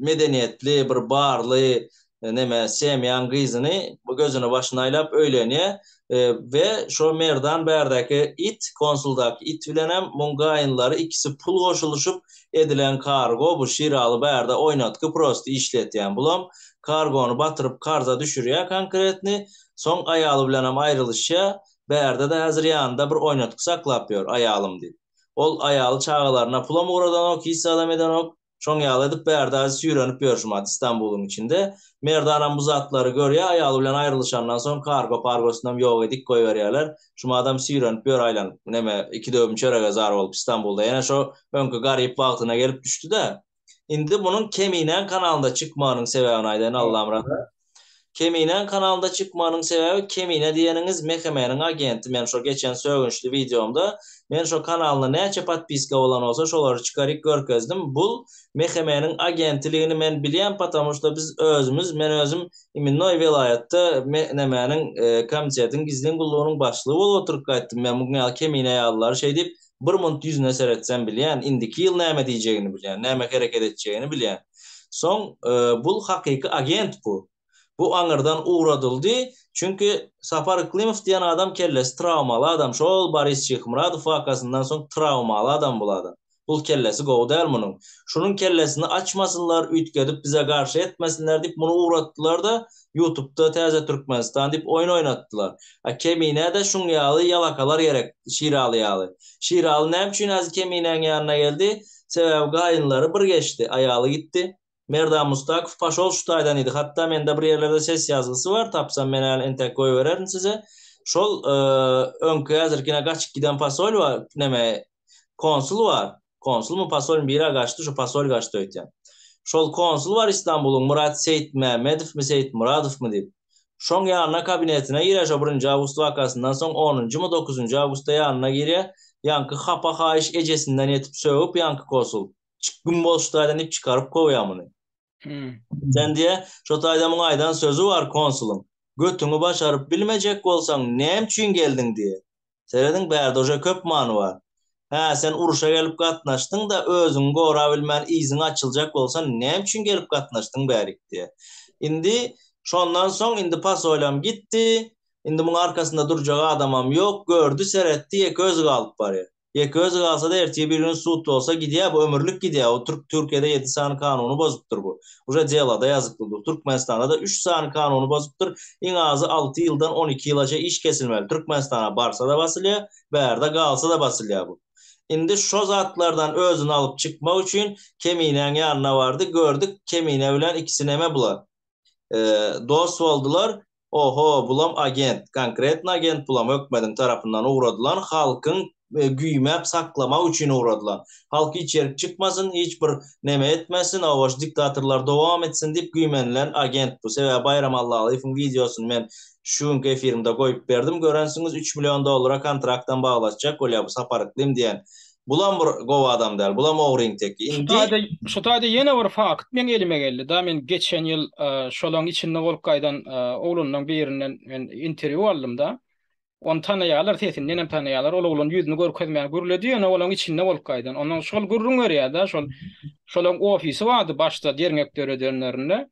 medeniýetli, bir barly neme semýaň gyzyny gözüne başyna aýlap öýlenýä we şo Merdan bärdäki it, konsuldaky it bilenem muň gaýynlary ikisi pul goşulyşyp edilen kargo bu Şiraly bärde oýnatgy prosti işletýän bulam kargony batyryp karza düşürýä konkretny soň aýaly bilenem aýrylyşýa bärde-de häzir ýanynda bir oýnatgy saklap ýör aýalym diýip. Ol aýaly çagalaryna pulam ugradanok, hiç zadam edenok. Şoň ýaly edip bärde azy süýrenip ýör şumat Istanbulyň içinde. Merdanam bu zatlary görýär, aýaly bilen aýrylyşandan soň kargo-pargosynam ýok edik goýberýärler. Şumadam süýrenip ýör aýlanyp. Neme, iki döwüm çörege zar bolup Istanbulda. Ýene şo öňki garyp wagtyna gelip düşdi-de. Indi munuň Keminäň kanalynda çykmagynyň sebäbini aýdaýyn Allamyrat. Keminäň kanalynda çykmagynyň sebäbi Kemine diýeniňiz MHM-niň agenti men şo geçen sögünçli wideomda men şo kanalynda näçe podpiska bolan bolsa şolary çykaryp görkezdim bul MHM-niň agentiligini men bilýän patamu şto biz özümiz men özüm iminnoý welaýatda nemäniň komitetiň gizlin gullugynyň başlygy bolup oturyp gaýtdym men muň ýaly Kemine ýalylary şeý diýip Bir munt ýüzüne seretsem bilýän, indiki ýyl näme diýjegini bilýän, näme hereket etjegini bilýän. Soň bul hakyky agent bu. Bu aňyrdan ugradyldy, çünki Sapar Yklymow diýen adam kellesi trawmaly adam, şol Boris Şyhmyradow wakasyndan soň trawmaly adam bul adam. Bul kellesi gowy däl munuň. Şunuň kellesini açmasynlar, üýtgedip bize garşy etmesinler diýip muny ugratdylar-da, Ýutubda Täze Türkmenistan diýip oýun oýnatdylar. A Keminä-de şuň ýaly ýalakalar gerek, Şiraly ýaly. Şiraly näme üçin häzir Keminäň ýanyna geldi? Sebäbi gaýynlary bir geçdi, aýaly gitdi. Merdan Mustakow paşol şu taýdan idi. Hatda mende bir ýerlerde ses ýazgysy bar, tapsam men häli entek goýbererin size. Şol öňki häzirkine gaçyp giden pasol bar, neme, konsul bar. Konsulmy posolmy bira gaçdy şu posol gaçdy öýtýän. Şol konsul bar Istanbulyň Murat Seýitmämmedowmy Seýitmuradowmy diýip. Şoň ýanyna kabinetine girýär şo birinji awgust wakasyndan soň onunjymy dokuzynjy awgustda ýanyna girýär. Ýaňky hapa haýyş ejesinden ýetip sögüp ýaňky kosul. Çyk güm bol şu taýdan diýip çykaryp kowýar muny. Sen diýýär şo taýda muň aýdan sözi bar konsulyň. Götüňi başaryp bilmejek bolsaň näme üçin geldiň diýýär. Serediň bärde uje köp many bar. Hä, sen uruşa gelip gatnaşdyň-da, özüňi gorabilmän yzyň açyljak bolsa näme üçin gelip gatnaşdyň bärik diýýär. Indi şondan soň indi posolam gitdi, indi muň arkasynda durjak adamam ýok, gördi, seretdi, ýeke özi galyp barýar. Ýeke özi galsa-da ertir bir gün sud bolsa gidýär bu ömürlik gidýär o türk Türkiýede ýedi sany kanuny bozupdyr bu. Uje delada ýazykly dur. Türkmenistanda-da üç sany kanuny bozupdyr. Iň azy alty ýyldan 12 ýylaça iş kesilmeli. Türkmenistana barsa-da basylýar, bärde galsa-da basylýar bu. Indi şo zatlardan özüni alyp çykmak üçin Keminäň ýanyna bardy, gördük Kemine bilen ikisi neme bular. Dost boldular. Oho, bulam agent, konkretno agent bulam hökmediň tarapyndan ugradylan, halkyň güýmäp saklamak üçin ugradylan. Halk hiç ýerik çykmasyn, hiç bir neme etmesin, oba şu diktatorlar dowam etsin diýip güýmenilen agent bu. Sebäbi Baýram Allalyýewiň wideosyny men şu günki efirimde goýup berdim, görensiňiz üç million dollara kontraktam baglaşjak bolýar bu Sapar Yklym diýen Bulam bir gowy adam däl. Bulam ogryň teki. Şu Indi taýda şu taýda ýene bir fakt meň elime geldi da men geçen ýyl şolaň içinde bolup gaýdan oglanlaň birinden men interwýu aldym da. Ony tanaýarlar sesindenem tanaýarlar. Ol oglan ýüzüni görkezmän gürledi ýöne olaň içinde bolup gaýdan. Ondan şol gürrüň berýär da şol şolaň ofisi bardy başda derňek döredenlerinde.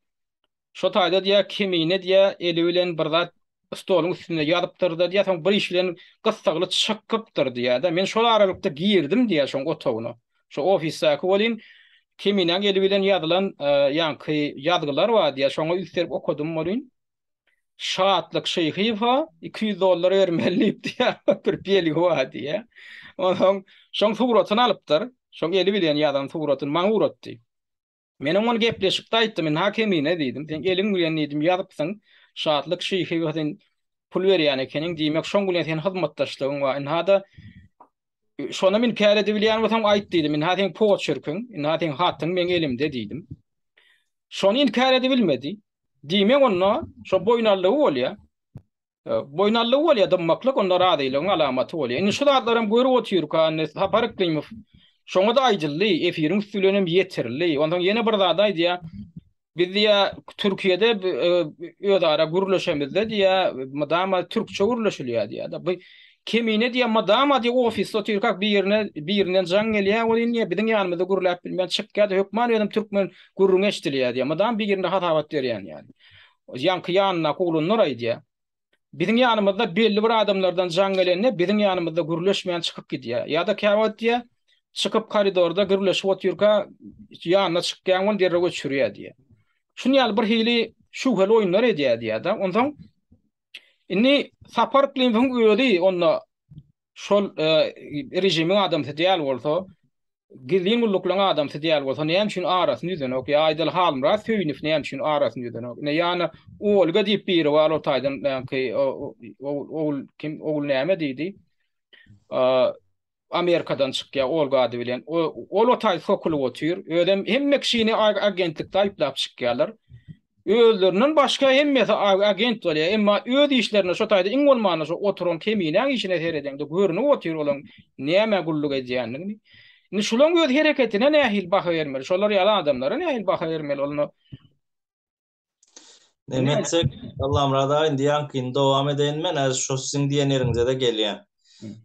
Şo taýda diýýär, Kemine diýýär, eli bilen bir zat stoluň üstünde ýazypdyr-da diýýär, soň bir iş bilen gyssagly çykypdyr diýýär-de. Men şol aralykda girdim diýýär şoň otagyna. Şo ofisdäki welin Keminäň eli bilen ýazylan ýaňky ýazgylar bar diýýär, şoňa üns berip okadym welin, Şatlyk Şyhyýewa 200 dollar bermeli diýip diýýär, bir belgi bar diýýär. Onsoň şoň suratyny alypdyr, şoň eli bilen ýazan suratyny maňa ugratdy. Menem ony gepleşikde aýtdym, ynha Kemine diýdim, sen eliň bilen diýdim ýazypsyň, Şatlyk Şyhyýewe sen pul berýän ekeniň, diýmek şoň bilen seň hyzmatdaşlygyň bar, ynha-da şonam inkär edibilýän bolsaň aýt diýdim, ynha seň poçerkiň, ynha seň hatyň meň elimde diýdim. Şony inkär edibilmedi. Diýmek onda şo boýun aldygy bolýar. Boýun aldygy bolýar, dymmaklyk onda razylygyň alamaty bolýar. Indi şu zatlaram görüp otyrka, indi Sapar Yklymow. Şoňa-da aýdyldy, efiriň üsti bilen hem ýetirildi. Onsoň ýene bir zady aýdýar. Biz diýýär, Türkiýede özara gürleşemizde diýýär, mydama türkçe gürleşilýär diýýär-de. Bu Kemine diýýär, mydama diýýär, ofisde otyrkak birine, birinden jaň gelýär welin diýýär, biziň ýanymyzda gürläp bilmän çykýar-da, hökman özem türkmen gürrüňi eşidilýär diýýär. Mydama birine hasabat berýän ýaly. Ýaňky ýanyndaky oglanlar aýdýar. Biziň ýanymyzda belli bir adamlardan jaň gelende biziň ýanymyzda gürleşmän çykyp gidýär. Ýa-da käwagt diýýär, çykyp koridorda gürleşip otyrka ýanyna çykýaň ol derrew öçürýär diýýär. Şuny ýaly bir hili şübheli oýunlar edýär diýýär-de. Onsoň indi Sapar Yklymowyň özi onda şol režimiň adamsy däl bolsa, gizlin gulluklaryň adamsy däl bolsa, näme üçin arasyny üzenok? Ýa aýdaly Halmyrat Söýünow näme üçin arasyny üzenok? Ine ýany Olga diýip biri bar, ol taýdan näňki ogul kim ogul näme diýdi? Amerikadan çykýar Olga ady bilen. Ol o taý sokulyp otyr. Özem hemme kişini agentlikde aýyplap çykýarlar. Özlerinden başga hemmesi agent bolýar. Emma öz işlerine şo taýda iň bolmanda şo oturan keminäň işine seredeňde görnüp otyr olaň nämä gulluk edýändigini. Indi şulaň öz hereketine nähili baha bermeli? Şolar ýaly adamlara nähili baha bermeli? Onda Näme etsek, Allamyrat aga indi ýaňkyny dowam edeýin men, häzir şo siziň diýen ýeriňize-de gelýän.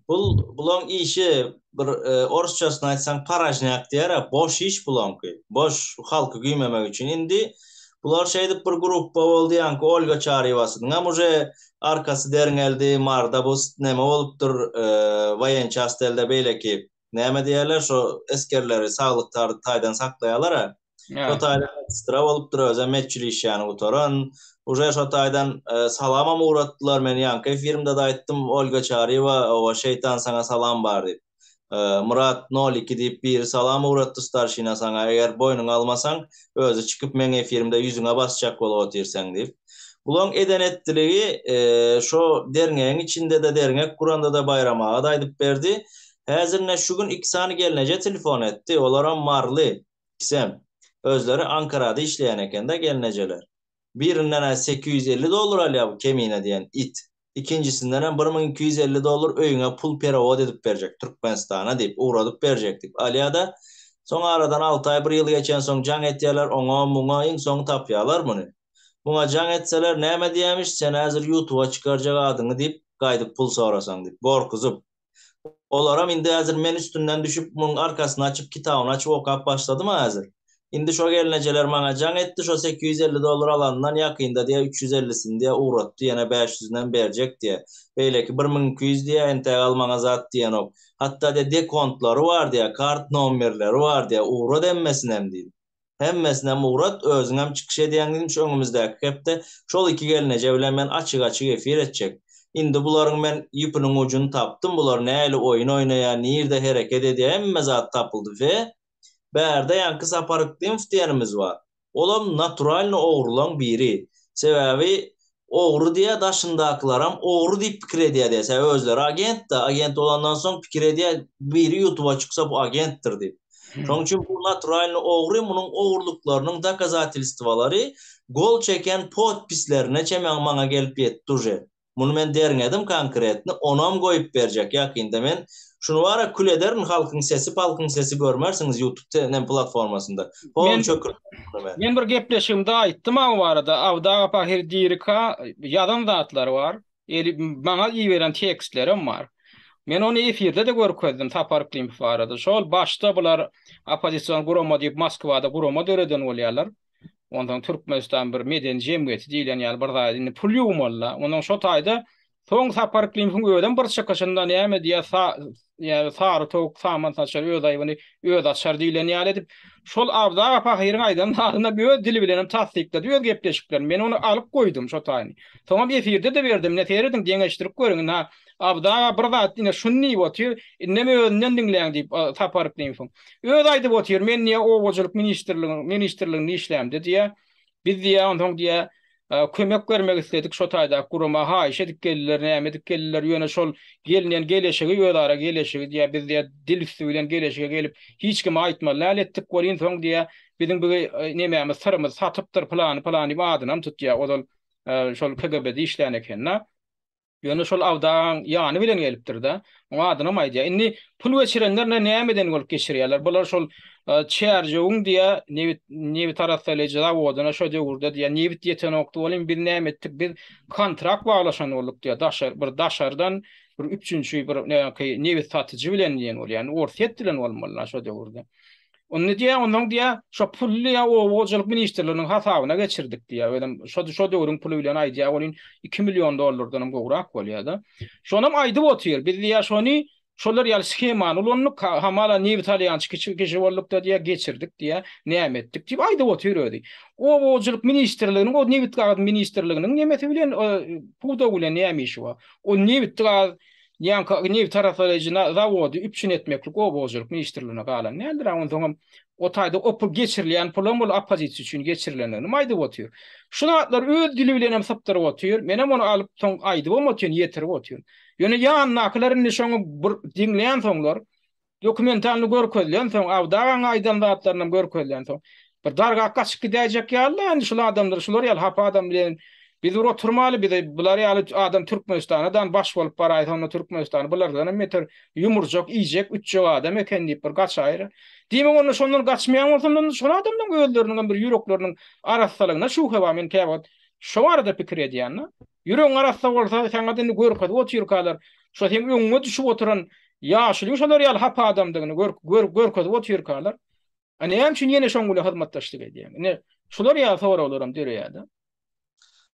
Bul bulaň işi bir orsçasyny aýtsaň paražnýak diýer-ä, boş iş bulaňky. Boş, halky güýmemek üçin. Indi bular şeýdip bir gruppa boldy, ýaňky Olga Çarywasynyňam uje arkasy derňeldi, Marda bu neme bolupdyr, woýençastelde beýleki näme diýerler, şo esgerleri saglyk taýdan saklaýarlar-a. Şo taýdan medsestra bolupdyr, özem medçilişýäni gutaran. Uje şo taýdan salamam ugratdylar, men ýaňky efirimde-de aýtdym, Olga Çaryýewa, owa, şeýtan saňa salam bar diýip. Myrat nol iki diýip biri salam ugratdy starşina saňa, eger boýnuňa almasaň, özi çykyp meň efirimde ýüzüňe basjak bolup otyr seň diýip. Bulaň eden-etdiligi şo derňegiň içinde-de, derňek guranda-da Baýram aga-da aýdyp berdi. Häzir ine şu gün iki sany gelneje telefon etdi, olaram maryly. Ikisem. Özleri Ankarada işleýän eken-de gelnejeler. Birinden-ä 850 dollar alýar bu Kemine diýen it. Ikinjisindenem 1250 dollar öýüňe pul perewod edip berjek Türkmenistana diýip, ugradyp berjek diýip alýar-da, soň aradan alty aý, bir ýyl geçensoň jaň etýärler oňa, muňa, iň soňy tapýarlar muny. Muňa jaň etseler näme diýýämiş, sen häzir ýutuba çykarjak adyňy diýip, gaýdyp pul sorasaň diýip, gorkuzyp. Olaram indi häzir men üstünden düşüp muň arkasyny açyp kitabyny açyp okap başladym-a häzir. Indi şo gelnejeler maňa jaň etdi şo 850 dollar alanyndan ýakynda diýä 350-sini diýä ugratdy ýene 500-nem berjek diýä. Beýleki 1200 diýä entäk al maňa zat diýenok. Hatda diýä dekontlary bar diýä kart nomerleri bar diýä ugrat hemmesinem diýdim. Hemmesinem ugrat, özüňem çykyş edýäň diýdim, şu öňümizdäki hepde şol iki gelneje bilen men açyk-açyk efir etjek. Indi bularyň men ýüpüniň ujuny tapdym, bular nähili oýun oýnaýar, nirde hereket edýär, hemme zat tapyldy we bärde ýaňky Sapar Yklymow diýenimiz bar. Olam naturalny ogrulaň biri. Sebäbi ogry diýýär, daşyndakylaram ogry diýip pikir edýär diýýär. Sebäbi özleri agent-da, agent bolandan soň pikir edýär, biri ýutuba çyksa bu agentdir diýip. Şonuň üçin bu naturalny ogry, munuň ogurlyklarynyň dokazatelstwalary gol çeken podpislerine çemen maňa gelip ýetdi uje. Muny men derňedim konkretny, onam goýup berjek ýakynda men. Şuny bara kül ederin halkyň sesi palkyň sesi görmersiňiz youtube nem platformasynda. Pol çökür muny men. Men bir gepleşigimde aýtdym a bu barada Abdy aga pahyr dirika ýazan zatlary bar. Eli maňa iberen tekstlerem bar. Men ony efirde-de görkezdim Sapar Yklymow barada. Şol başda bular oppozision gurama diýip Moskwada gurama döreden bolýarlar. Onsoň Türkmenistan bir medeni jemgyýeti diýlen ýaly bir zat indi pul ýuwmaly-da. Onsoň şo taýda soň Sapar Yklymowyň özem bir çykyşynda näme diýýär, sa ýa sary towuk saman saçar, öz aýbyny özi açar diýlen ýaly edip, şol Abdy aga pahyryň aýdan zadynam öz dili bilenem tassyklady öz gepleşiklerini. Men ony alyp goýdum şo taýyny. Soňam efirde-de berdim, ine serediň, deňeşdirip görüň, ynha Abdy aga bir zat ine şuny diýip otyr, indem özünden diňläň diýip Sapar Yklymowyň. Özi aýdyp otyr, men diýýär obaçylyk ministrliginiň ministrliginde işlämde diýýär. Biz diýýär onsoň diýýär kömek bermek isledik şo taýdaky gurama haýyş edip geldiler, näme edip geldiler, ýöne şol gelinen geleşigi özara geleşigi diýýär biz diýýär dil üsti bilen geleşige gelip hiç kime aýtmaly däl etdik welin soň diýýär biziň bu nemämiz syrymyz satypdyr pylany pylany diýip adynam tutýar ozal şol KGB-de işlän eken-de. Ýöne şol Abdy agaň ýany bilen gelipdir-de. Oň adynam aýdýar. Indi pul geçirenler ne nämeden bolup geçirýärler? Bular şol Çärjewiň diýýär, nebit nebit arassalaýjy zawodyna şo döwürde diýýär, nebit ýetenokdy welin biz näme etdik? Biz kontrakt baglaşan bolduk diýýär. Daşary bir daşardan bir üpjünçi bir näki nebit satyjy bilen diýen bolýar. Ýani Orsýet bilen bolmaly şo döwürde. Onda diýýär, onsoň diýýär, şo puly diýýär, oba hojalyk ministrliginiň hasabyna geçirdik diýýär. Özem şo şo döwrüň puly bilen aýdýar welin 2 million dollardanam gowrak bolýar-da. Şonam aýdyp otyr. Biz diýýär, şony şolar ýaly shemany ulandyk, hamala nebit alýançy kişi kişi bolduk-da diýýär, geçirdik diýýär, näme etdik diýip aýdyp otyr özi. Oba hojalyk ministrliginiň, o nebit-gaz ministrliginiň nemesi bilen, pudagy bilen näme işi bar? O nebit-gaz Ýaňky nebit arassalaýjy zawody üpjün etmeklik oba hojalyk ministrligine galan däldir. A onsoňam o taýda o pul geçirilýän pulam ol oppozisiýa üçin geçirilendigini aýdyp otyr. Şu zatlary öz dili bilenem sypdyryp otyr. Menem ony alyp soň aýdybam otyryn, ýetirip otyryn. Ýöne ýanyndakylar indi şoňa bir diňlänsoňlar, Dokumentalny görkezilensoň, Abdy agaň aýdan zatlarynam görkezilensoň, bir dargap gaçyp gidäýjek ýaly-da indi şul adamlar, şular ýaly hapa adam bilen biz bir oturmaly, bize bular ýaly adam Türkmenistana dan baş bolup baraýsa onda Türkmenistany bulardanam beter ýumurjak, iýjek, ütjek adam eken diýip bir gaçaýyr. Diýmek onda şondan gaçmaýan bolsa onda şol adamlaryň özleriniňem bir ýürekleriniň arassalygyna şübhe bar men käwagt şo barada pikir edýän-de. Ýüregiň arassa bolsa saňa-da indi görkezip otyrkalar şo seň öňüňe düşüp oturan Ýaşulyň şolar ýaly hapa adamdygyny görkezip otyrkalar, a näme üçin ýene şoň bilen hyzmatdaşlyk edýäň? Ine, şular ýaly soraglaram döreýär-de.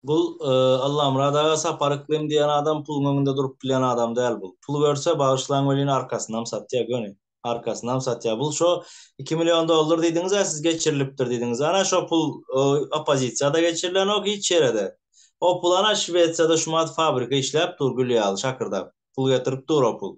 Bul Allamyrat aga Sapar Yklym diýen adam puluň öňünde durup bilýän adam däl bul. Pul görse bagyşlaň welin arkasynam satýa göni. Arkasynam satýa. Bul şo iki million dollar diýdiňiz-ä siz geçirilipdir diýdiňiz. Ana şo pul oppozisiýada geçirilenok hiç ýerede. O pul ana Şwesiýada şumat fabrika işläp dur gül ýaly şakyrdap. Pul getirip dur o pul.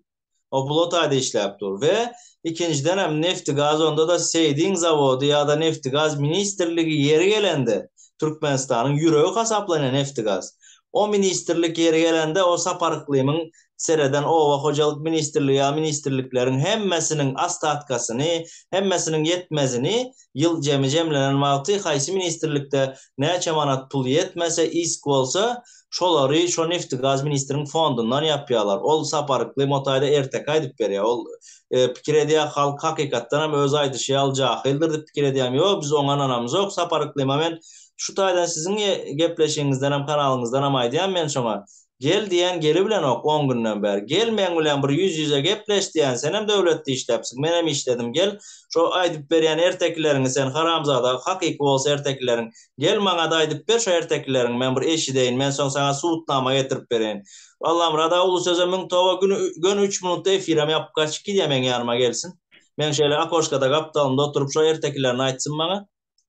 O pul o taýda işläp dur. We ikinjidenem nefti-gaz onda-da Seýdiň zawody ýa-da nefti-gaz ministrligi ýeri gelende Türkmenistanyň ýüregi hasaplanýar nefti-gaz. O ministrlik ýeri gelende o Sapar Yklymyň sereden oba hojalyk ministrligi ýa ministrlikleriň hemmesiniň ostatkasyny, hemmesiniň ýetmezini ýyl jemi jemlenen wagty haýsy ministrlikde näçe manat pul ýetmese isk bolsa Şolary şo nefti-gaz ministriň fondundan ýapýarlar. Ol Sapar Yklym o taýda erteki aýdyp berýär. Ol pikir edýär, halk hakykatdanam öz aýdyşy ýaly jahyldyr diýip pikir edýärmi? Ýok, biz oňa ynanamyzok. Sapar Yklyma men şu taýdan siziň gepleşigiňizdenem, kanalyňyzdanam aýdýan men şoňa. Gel diýen gelibilenok on günden bäri. Gel meň bilen bir ýüz-ýüze gepleş diýän, senem döwletde işläpsiň, menem işledim. Gel, şo aýdyp berýän ertekileriňi sen haramzada, hakyky bolsa ertekileriň, Gel maňada aýdyp ber şo ertekileriňi men bir eşideýin men soň saňa subutnama getirip bereýin. Allamyrat aga uly söze müň toba güni göni üç minutda efirem ýapyp gaçyp gidýä meň ýanyma gelsin. Meň şeýle akoşkada gapdalymda oturyp şo ertekilerini aýtsyn maňa.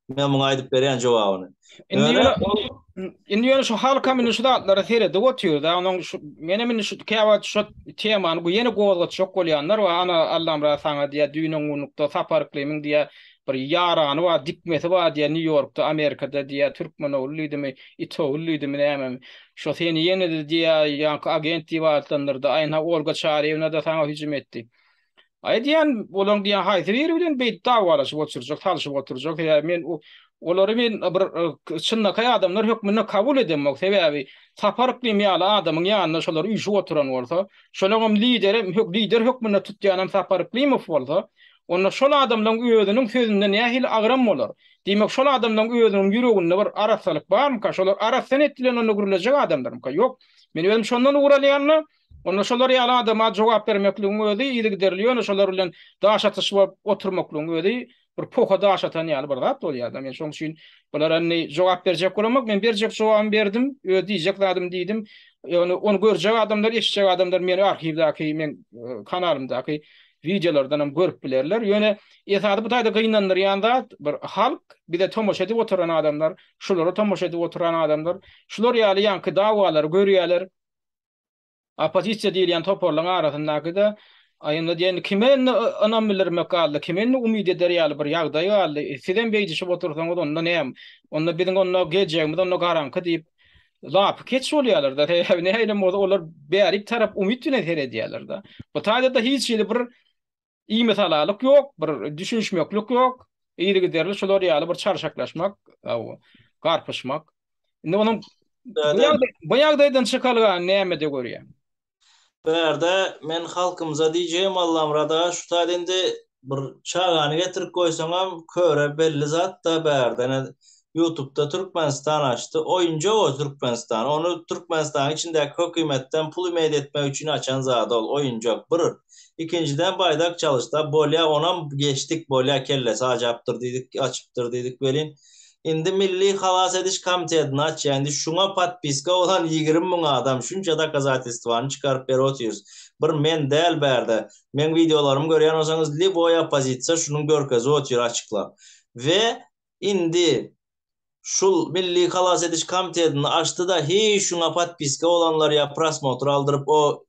Men muňa aýdyp berýän jogabyny. Indi ýöne indi ýöne şu halkam indi şu zatlara seredip otyrda onuň şu menem indi şu käwagt şu temany ýene gozgatjak bolýanlar bar ana Allamyrat saňa diýä düýn öňňunlukda Sapar Yklymyň diýä Bir ýarany bar, dikmesi bar diýýär, Nýu-Ýorkda, Amerikada diýýär, türkmen ogly diýdimi, it ogly diýdimi nämemi. Şo seni ýene-de diýýär, ýaňky agent diýip atlandyrdy. Aý, ynha, Olga Çaryýewna-da saňa hüjüm etdi. Aý, diýýän, olaryň diýýän haýsy biri bilen beýdip dawalaşyp oturjak, salşyp oturjak. Sebäbi men olary men bir çynlakaý adamlar hökmünde kabul edemok. Sebäbi Sapar Yklym ýaly adamyň ýanynda şolar üýşüp oturan bolsa, şolaňam lideri, lider hökmünde tutýanam Sapar Yklymow bolsa, Onda şol adamlaň özüniň sözünde nähili agram bolar? Diýmek, şol adamlaň özüniň ýüreginde bir arassalyk barmyka? Şolar arassa net bilen onda gürlejek adamlarmyka? Ýok. Men özüm şondan ugur alýan-da, onda şolar ýaly adama jogap bermekligiň özi yzygiderli ýöne şolar bilen daş atyşyp oturmaklygyň özi bir poha daş atan ýaly bir zat bolýar-da. Men şonuň üçin bulara indi jogap berjek bolamok. Men berjek jogabymy berdim, öz diýjek zadymy diýdim. Ýöne ony görjek adamlar, eşitjek adamlar meni arhiwdaky, meň kanalymdaky wideolardanam görüp bilerler. Ýöne esasy bu taýda gynandyrýan zat bir halk bize tomaşa edip oturan adamlar, şulara tomaşa edip oturan adamlar şular ýaly ýaňky dawalary görýärler. Oppozisiýa diýilýän toparlaryň arasyndaky-da aý indi diýen kime indi ynam bildirmek galdy, kime indi umyt eder ýaly bir ýagdaý galdy. Sizem beýdişip otursaňyz onda näme? Onda biziň onda geljegimiz onda garaňky diýip Lapy keç bolýarlar-da, sebäbi nähilem bolsa olar bärik tarap umyt bilen seredýärler-de. Bu taýda-da hiç hili bir imisalalyk ýok, bir düşünişmeklik ýok. Yzygiderli şular ýaly bir çarşaklaşmak, garpyşmak. Indi onuň. Bu ýagdaýdan çykalgany nämede görýäň? Bu ýerde men halkymyza diýjegim Allamyrat aga şu taýda indi bir çagany getirip goýsaňam köre belli zatda bärde ine ýutubda Türkmenistan açdy oýunjak o Türkmenistan ony Türkmenistanyň içindäki hökümetden pul ümeýt etmek üçin açan zady ol oýunjak bir ikinjiden baýdak çalyşda bolýa onam geçdik bolýa kellesi ajapdyr diýdik açypdyr diýdik welin Indi Milli halas ediş komitetini açýa indi şuňa podpiska bolan 20 müň adam şunça dokazatelstwany çykaryp berip otyrys. Bir men däl bärde. Meň wideolarymy görýän bolsaňyz lýuboý oppozisiýa şunuň görkezip otyr açyklap. We indi şul Milli halas ediş komitetini açdy-da hiý şuňa podpiska bolanlar ýa prosmotr aldyryp o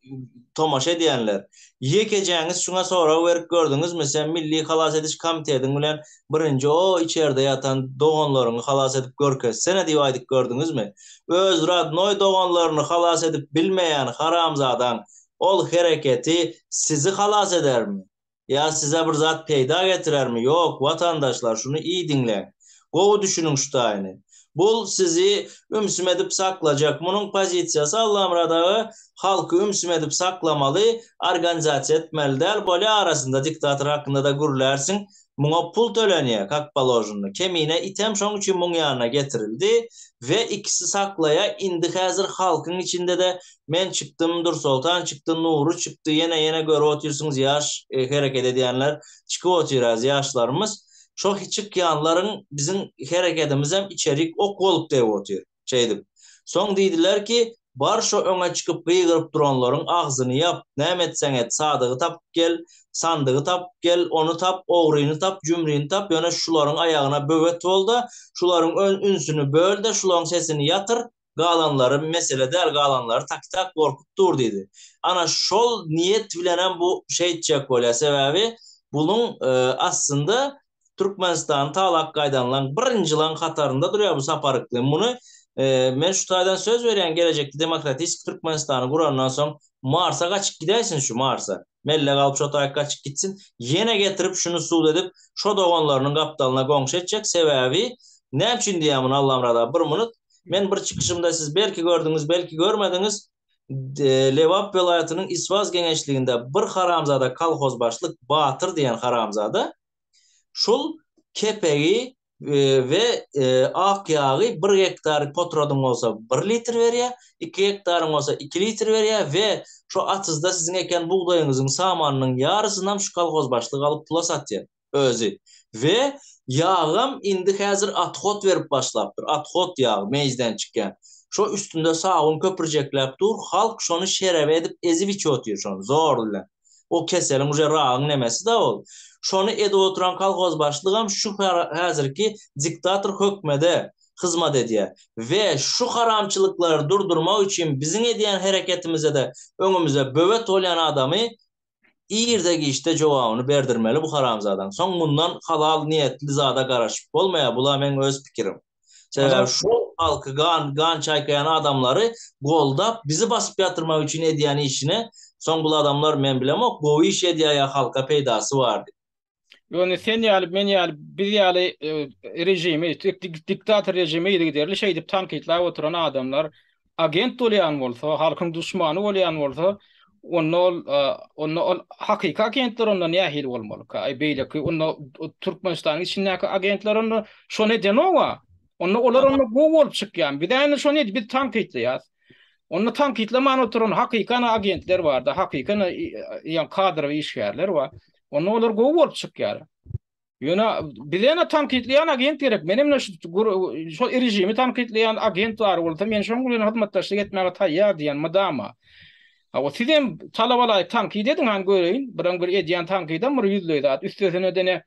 tomaşa edýänler. Ýekejäňiz şuňa sorag berip gördüňizmi sen Milli halas ediş komitetiň bilen Birinji o içerde ýatan doganlaryňy halas edip görkezsene diýip aýdyp gördüňizmi? Öz radnoý doganlaryny halas edip bilmeýän haramzadaň ol hereketi sizi halas edermi? Ýa size bir zat peýda getirermi? Ýok, watandaşlar şuny iyi diňläň. Gowy düşüniň şu taýyny. Bul sizi ümsüm edip saklajak. Munuň pozisiýasy Allamyrat aga halky ümsüm edip saklamaly, organizasiýa etmeli däl, bolýa arasynda diktator hakynda-da gürlärsiň, Muňa pul tölenýär, kak položeno. Kemine item şoň üçin muň ýanyna getirildi we ikisi saklaýar. Indi häzir halkyň içinde-de men çykdym, Dursoltan çykdy, Nury çykdy, ýene-ýene görüp otyrsyňyz ýaş hereket edýänler çykyp otyr häzir ýaşlarymyz. Şo çykýanlaryň biziň herekedimizem içerik ok bolup degip otyr. Şeýdip. Soň diýdiler ki, Bar şo öňe çykyp gygyryp duranlaryň agzyny ýap, näme etseň et, Sadygy tapyp gel, Sandygy tapyp gel, ony tap, ogryny tap, jümrini tap, ýöne şularyň aýagyna böwet bol-da, şularyň ünsüni böl-de, şularyň sesini ýatyr, galanlary mesele däl, galanlary tak-tak gorkup dur diýdi. Ana, şol niýet bilenem bu şeýtjek bolýar. Sebäbi bunuň aslynda Türkmenistany talap gaýdanlaň birinjilaň hatarynda durýar bu Sapar Yklym. Muny men şu taýdan söz berýän gelejekde demokratisik Türkmenistany gurandan soň Marsa gaçyp gidäýsin şu Marsa. Mellek alyp şo taýyk gaçyp gitsin. Ýene getirip şuny sud edip şo doganlarynyň gapdalyna goňşy etjek. Sebäbi näme üçin diýýän muny Allamyrat aga bir minut. Men bir çykyşymda siz belki gördüňiz belki görmediňiz. Lebap welaýatynyň Iswaz geňeşliginde bir haramzada kolhoz başlyk Batyr diýen haramzada şul kepegi we ak ýagy bir gektar potradyň bolsa bir litr berýär, iki gektaryň bolsa iki litr berýär we şo atyzda siziň eken bugdaýyňyzyň samanynyň ýarysynam şu kolhoz başlyk alyp pula satýar. Özi. We ýagam indi häzir othod berip başlapdyr. Othod ýagy, meýzden çykýan. Şo üstünde sabyn köpürjekläp dur, halk şony şerebe edip ezip içip otyr şony, zor bilen. O keseliň uje ragyň nemesi-da ol. Şony edip oturan kolhoz başlygam şu häzirki diktator hökmede hyzmat edýär. We şu haramçylyklary durdurmak üçin biziň edýän hereketimize-de öňümize böwet bolýan adamy Irde-giçde jogabyny berdirmeli bu haramzadaň. Soň mundan halal niýetli zada garaşyp bolmaýar, bula meň öz pikirim. Sebäbi şol halky gan gan çaýkaýan adamlary goldap bizi basyp ýatyrmak üçin edýän işine soň bul adamlar men bilemok gowy iş edýär ýa halka peýdasy bar diýip. Ýöne sen ýaly, men ýaly, biz ýaly režimi, diktator režimi yzygiderli şeýdip tankytlap oturan adamlar agent bolýan bolsa, halkyň duşmany bolýan bolsa, onda ol onda ol hakyky agentler onda nähili bolmalyka? Aý beýleki onda Türkmenistanyň içindäki agentler onda şony edenok-a. Onda olar onda gowy bolup çykýar. Biz indi şony biz tankytlaýas. Onda tankytlaman oturan hakyky ana agentler barda, hakyky ana ýa kadrowy işgärler bar. Onda olar gowy bolup çykýar. Ýöne bize ene tankytlaýan agent gerek. Men hem şu şol režimi tankytlaýan agent bar bolsa, men şoň bilen hyzmatdaşlyk etmäge taýýar diýen mydama. Hawa, siz hem talaba laýyk tankyt ediň, hany göreýin. Bireň bir edýän tankydam bir ýüzleý zat. Üstesine-de ne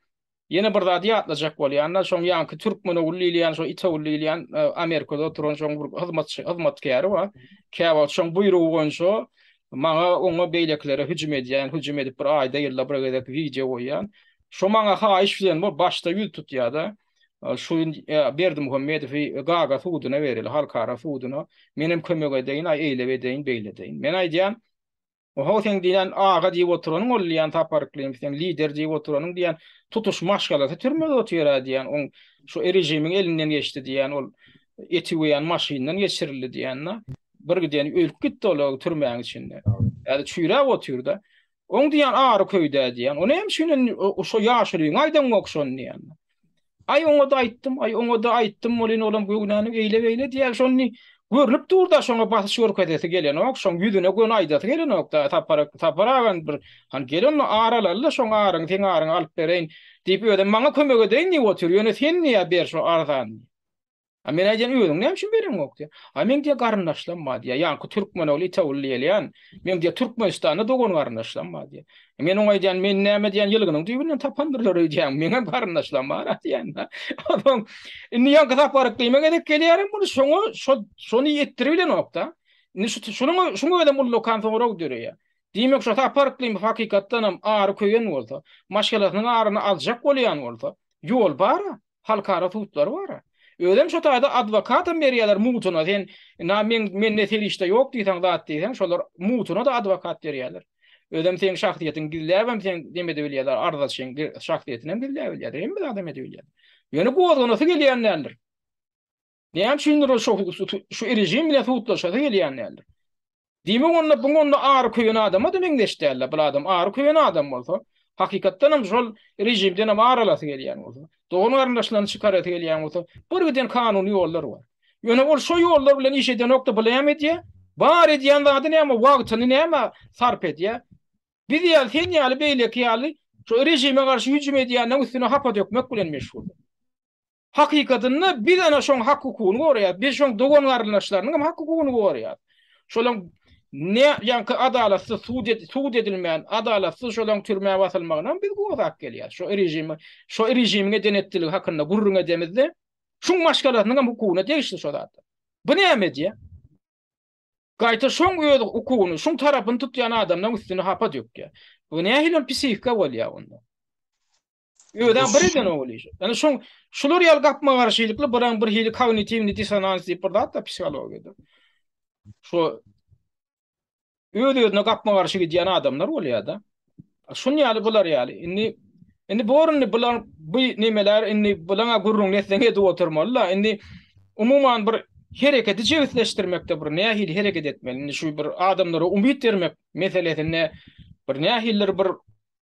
Ýene bir zady ýatlajak bolýan-da, şoň ýaňky türkmen ogul diýilýän, şo it ogul diýilýän Amerikada oturan şoň bir hyzmatçy, hyzmatkäri bar. Käwagt şoň buýrugy boýunça maňa, oňa, beýlekilere hüjüm edýän, hüjüm edip bir aýda, ýylda bir gezek wideo goýýan. Şo maňa haýyş bilen bolup başda ýüz tutýar-da, şu Berdimuhamedowy Gaga suduna bereli, halkara suduna. Menem kömek edeýin, aý eýle edeýin, beýle edeýin. Men aýdýan, Oho seň diýýän aga diýip oturanyň ol diýýän Sapar Yklym seň lider diýip oturanyň diýýän tutuş maşgalasy türmede otyra diýýän oň şu režimiň elinden geçdi diýýän ol. Eti üweýän maşyndan geçirildi diýende, bir giden ölüp gitdi ol türmäň içinde. Häzir çüýräp otyr-da. Oň diýýän ary köýdä diýýän. O näme üçin indi şo ýaşulyňa aýdaňok şony diýýän. Aý oňa-da aýtdym, aý oňa-da aýtdym welin olam göwnäni eýle-beýle diýýär. Şony görnüp dur-da şoňa basyş görkezesi gelenok, şoň ýüzüne göni aýdasy gelenok-da. Sapar Sapar agany bir hany gel onda ar alaly-da şoň aryňy, seň aryňy alyp bereýin diýip özem maňa kömek edeýin diýip otyr. Ýöne sen diýýär ber şo arzany diýýär. A men aýdýan özüň näme üçin bereňok diýýär. A meň diýýär garyndaşlam bar diýýär. Ýaňky türkmen ogly Itaguly diýilýän. Meň diýýär Türkmenistanda dogan garyndaşlam bar diýýär. Men oňa aýdýan men näme diýýän ýylgynyň düýbünden tapandyrlar öýdýän. Meňem garyndaşlam bar-a diýýän. Onsoň indi ýaňky Sapar Yklyma gezek gelýärem muny şoňa şo şony etdiribilenok-da. Indi şu şunuň şuň özem ullakan sorag döreýär. Diýmek şo Sapar Yklymow hakykatdanam ary köýen bolsa, maşgalasynyň aryny aljak bolýan bolsa, ýol bar-a. Halkara sudlary bar-a. Özem şo taýda adwokatam berýärler mugtuna sen na meň mende serişde ýok diýseň zat diýseň şolar mugtuna-da adwokat berýärler. Özem seň şahsyýetiňi gizläbem sen neme edebilýärler arzaçyň şahsyýetinem gizläbilýärler hemme zadam edebilýärler. Ýöne gozganasy gelýän däldir. Näme üçindir ol şo şu režim bilen sudlaşasy gelýän däldir. Diýmek onda bu onda ary köýen adama-da meňzeş däldir. Bul adam ary köýen adam bolsa, hakykatdan hem şol režimden hem ar alasy gelýän bolsa, dogan-garyndaşlaryny çykarasy gelýän bolsa, bir giden kanuny ýollar bar. Ýöne ol şo ýollar bilen iş edenok-da, bu näme edýär? Bar edýän zady näme? Wagtyny nämä sarp edýär? Biz ýaly, sen ýaly, beýleki ýaly şo režime garşy hüjüm edýänleriň üstüne hapa dökmek bilen meşgul. Hakykatynda biz ana şoň hak-hukugyny goraýas. Biz şoň dogan-garyndaşlarynyň hem hak-hukugyny goraýas. Şolaň ne ýaňky adalatsyz sud sud edilmän, adalatsyz şolaň türmä basylmagyny hem biz gozap gelýäs. Şo režimi, şo režimiň eden etdiligi hakynda gürrüň edemizde, şuň maşgalasynyň hem hukugyna degişli şo zatlar. Bu näme edýär? Gaýta şoň öz hukugyny, şuň tarapyny tutýan adamlaryň üstüne hapa dökýär. Bu nähili ol psihika bolýar onda? Özem bir eden ol işi. Ýani şoň şular ýaly gapma-garşylykly bir bir hili kognitiwni dissonans diýip bir zat bar psihologiýada. Şu öz-özüne gapma-garşy gidýän adamlar bolýar-da. Şun ýaly bular ýaly. Indi indi bor indi bular bu nemeler indi bulaňa gürrüňini etseň edip oturmaly-da. Indi umuman bir hereketi jebisleşdirmekde bir nähili hereket etmeli? Indi şu bir adamlara umyt bermek meselesinde bir nähilidir bir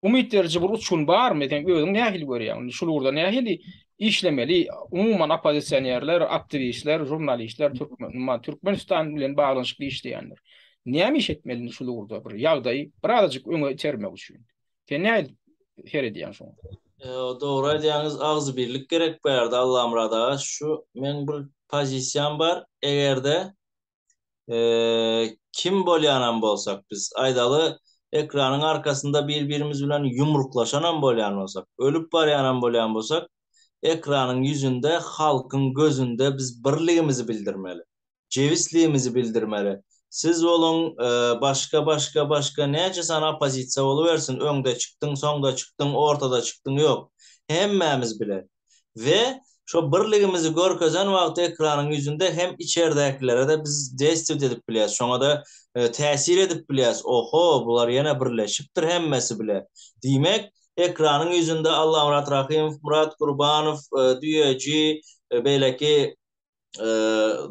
Umyt beriji bir uçgun barmy? Sen özüň nähili görýäň? Indi şul ugurda nähili işlemeli? Umuman oppozisionerler, aktiwistler, žurnalistler, türkmen, Türkmenistan bilen baglanyşykly işleýänler. Näme iş etmeli indi şul ugurda bir ýagdaýy birazajyk öňe itermek üçin? Sen nähili seredýäň şoňa? Dogry aýdýaňyz, agzybirlik gerek bu ýerde Allamyrat aga. Şu meň bir pozisiýam bar. Eger-de Kim bolýanam bolsak biz, aýdaly, ekranyň arkasynda bir-birimiz bilen ýumruklaşanam bolýan bolsak, ölüp barýanam bolýan bolsak, ekranyň ýüzünde, halkyň gözünde biz birligimizi bildirmeli. Jebisligimizi bildirmeli. Siz boluň, başga, başga, başga näçe sany oppozisiýa bolubersin, öňde çykdyň, soňda çykdyň, ortada çykdyň, ýok. Hemmämiz bile. We şo birligimizi görkezen wagty ekranyň ýüzünde hem içerdäkilere-de biz deýstwit edip bilýäs, şoňa-da täsir edip bilýäs, oho, bular ýene birleşipdir hemmesi bile. Diýmek, ekranyň ýüzünde Allamyrat Rahymow, Myrat Gurbanow, Düýeji, beýleki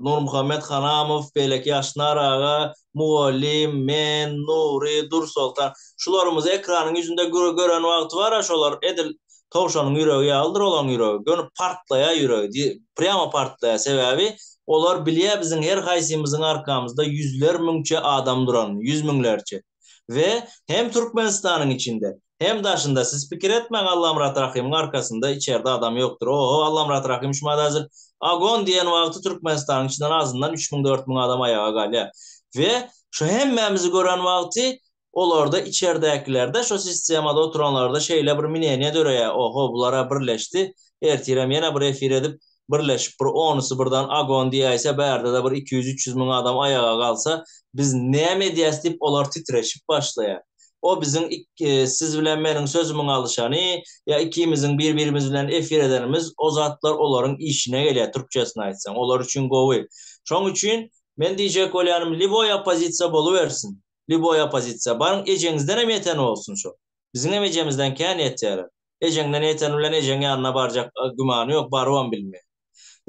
Nurmuhammet Hanamow, beýleki Ýaşnar aga, mugallym, men, Nury, Dursoltan, şularymyzy ekranyň ýüzünde gören wagty bar-a, şolar edil towşanyň ýüregi ýalydyr olaň ýüregi, göni partlaýar ýüregi, prýamo partlaýar, sebäbi olar bilýär biziň her haýsymyzyň arkamyzda ýüzler müňçe adam duranyny, ýüz müňlerçe. We hem Türkmenistanyň içinde, hem daşynda siz pikir etmäň Allamyrat Rahymyň arkasynda içerde adam ýokdur. Oho Allamyrat Rahym şumada hazir agon diýen wagty Türkmenistanyň içinden azyndan 3000 4000 adam aýaga galýar. We şu hemmämizi gören wagty olarda içerdäkilerde şo sistemada oturanlarda şeýle bir mneniýe döreýär oho bulara birleşdi ertirem ýene bir efir edip birleşip bir onusy birdan agon diýäýse bärde-de bir 200-300 müň adam aýaga galsa biz näme edýäs diýip olar titreşip başlaýar. O biziň siz bilen meniň sözümiň alyşany ýa ikimiziň bir-birimiz bilen efir edenimiz o zatlar olaryň işine gelýär türkçesini aýtsaň olar üçin gowy. Şoň üçin men diýjek bolýanym liboý oppozisiýa bolubersin. Liboý oppozisiýa baryň ejeňizdenem ýeteni bolsun şo. Biziňem ejemizden kän ýetýärler. Ejeňden ýeteni bilen ejeň ýanyna barjak gümany ýok, barybam bilmeýär.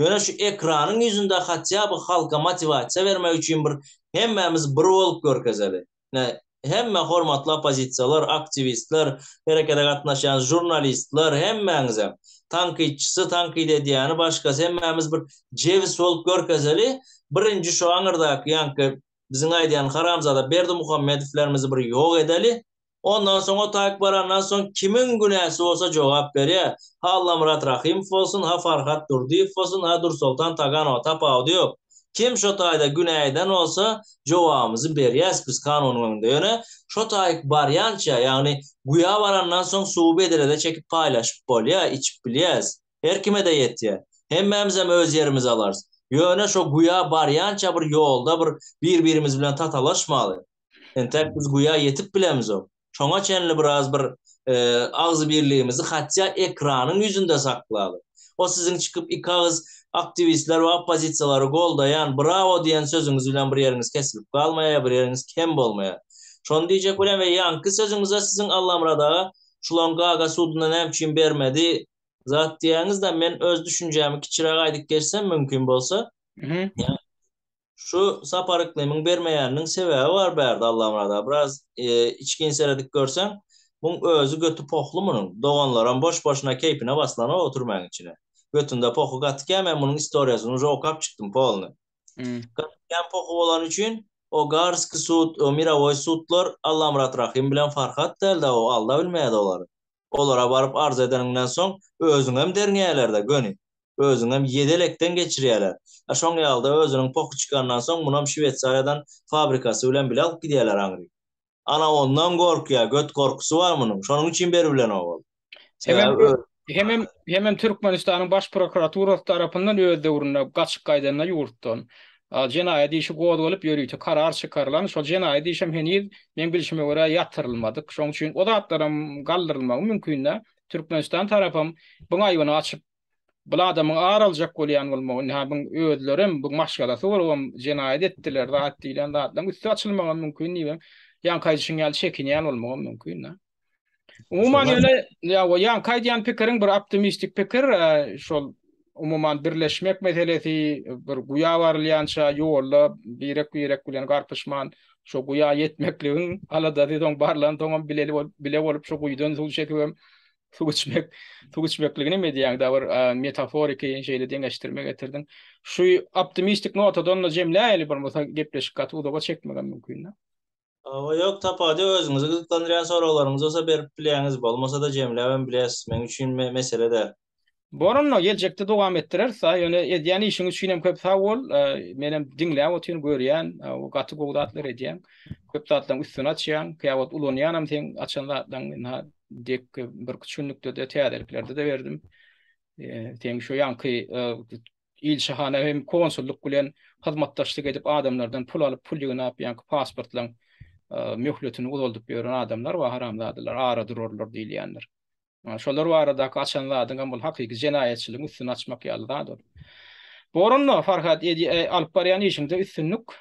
Ýöne şu ekranyň ýüzünde hatýa by halka motiwasiýa bermek üçin bir hemmämiz bir bolup görkezeli. Ine, hemme hormatly oppozisiýalar, aktiwistler, herekete gatnaşýan žurnalistler, hemmäňizem, tankytçysy, tankyt edýäni, başgasy hemmämiz bir jebis bolup görkezeli. Birinji şu aňyrdaky ýaňky biziň aýdýan haramzada Berdimuhamedowlerimizi bir ýok edeli. Ondan soň o taýyk barandan soň kimiň günäsi bolsa jogap berýär. Ha Allamyrat Rahymow bolsun, ha Farhat Durdyýew bolsun, ha Dursoltan Taganowa tapawudy ýok. Kim şo taýda günä eden bolsa jogabymyzy berýäs biz kanunyň öňünde. Ýöne şo taýyk barýança, ýagny guýa barandan soň suwy bedrede çekip paýlaşyp bolýar, içip bilýäs. Her kime-de ýetýär. Hemmämizem öz ýerimizi alarys. Ýöne şo guýa barýança bir ýolda bir bir-birimiz bilen tatalaşmaly. Entäk biz guýa ýetip bilemizok. Şoňa çenli biraz bir agzybirligimizi hatýa ekranyň ýüzünde saklaly. O siziň çykyp iki agyz aktiwistler we oppozisiýalary goldaýan brawo diýen sözüňiz bilen bir ýeriňiz kesilip galmaýar ýa bir ýeriňiz kem bolmaýar. Şony diýjek bolýan we ýaňky sözüňize siziň Allamyrat aga şulaň Gaga suduna näme üçin bermedi zat diýýäňiz-de men öz düşünjämi kiçiräk aýdyp geçsem mümkin bolsa. Şu Sapar Yklymyň bermeýäniniň sebäbi bar bärde Allamyrat aga biraz içgin seredip görseň muň özi göti pohly munuň doganlaram boş boşuna keýpine baslanok o türmäň içine götünde pohy gaty kän men munuň istoriýasyny uje okap çykdym polny gaty kän pohy bolany üçin o garski sud o mirowoý sudlar Allamyrat Rahym bilen Farhat dälde o aldabilmeýädi olary. Olara baryp arz edeniňden soň, özüňem derňeýärler-de, göni. Özüňem ýedi elekden geçirýärler. A şoň ýaly-da özüniň pohy çykandan soň, munam Şweýsariýadan fabrikasy bilen bile alyp gidýärler aňryk. Ana ondan gorkýar, göt gorkusy bar munuň. Şonuň üçin beribilenok ol. Hemem Sebäbi öz. Hemem hemem Türkmenistanyň Baş prokuraturasy tarapyndan öz döwründe gaçyp gaýdanda ýurtdan jenaýat işi gozgalyp ýörite karar çykarylan, şol jenaýat işem heniz meň bilşime görä ýatyrylmadyk. Şoň üçin o zatlaram galdyrylmagy mümkin-dä. Türkmenistan tarapam buň aýbyny açyp bul adamyň ar aljak bolýan bolmagy, indi-hä buň özlerem, buň maşgalasy bolubam jenaýat etdiler zat diýlen zatlaryň üsti açylmagam mümkin diýibem, ýaňky aýdyşyň ýaly çekinýän bolmagam mümkin-dä. Umuman ýöne ýa o ýaňky aýdýan pikiriň bir optimistik pikir, şol umuman birleşmek meselesi bir guýa barylýança ýolda birek-birek bilen garpyşman şo guýa ýetmekligiň aladasy soň barlansoňam bileli bolup bile bolup şo guýudan suw çekibem suw içmek suw içmekligini hem edýäň-dä bir metaforiki şeýle deňeşdirme getirdiň. Şu optimistik notadan-da jemläýeli bolmasa gepleşik gaty uzaga çekmegem mümkin-dä. Hawa ýok tapady özüňizi gyzyklandyrýan soraglaryňyz bolsa berip bilýäňiz bolmasada jemläbem bilýäs meň üçin mesele däl. Bor onda geljekde dowam etdireris a ýöne edýän işiň üçinem köp sag bol menem diňläp otyryn görýän gaty gowy zatlar edýäň köp zatlaryň üstüni açýaň käwagt ulanýanam seň açan zatlaryňy ynha dek birküç günlükde-de täzeliklerde-de berdim seň şu ýaňky Ilçihana hem konsullyk bilen hyzmatdaşlyk edip adamlardan pul alyp pul ýygnap ýaňky pasportlaň möhletini uzaldyp ýören adamlar bar haramzadalar ara durarlar diýilýänler. Şolar baradaky açan zadyňam ol hakyky jenaýatçylygyň üstüni açmak ýaly zat ol. Bor onda Farhat alyp barýan işiňde üstünlik.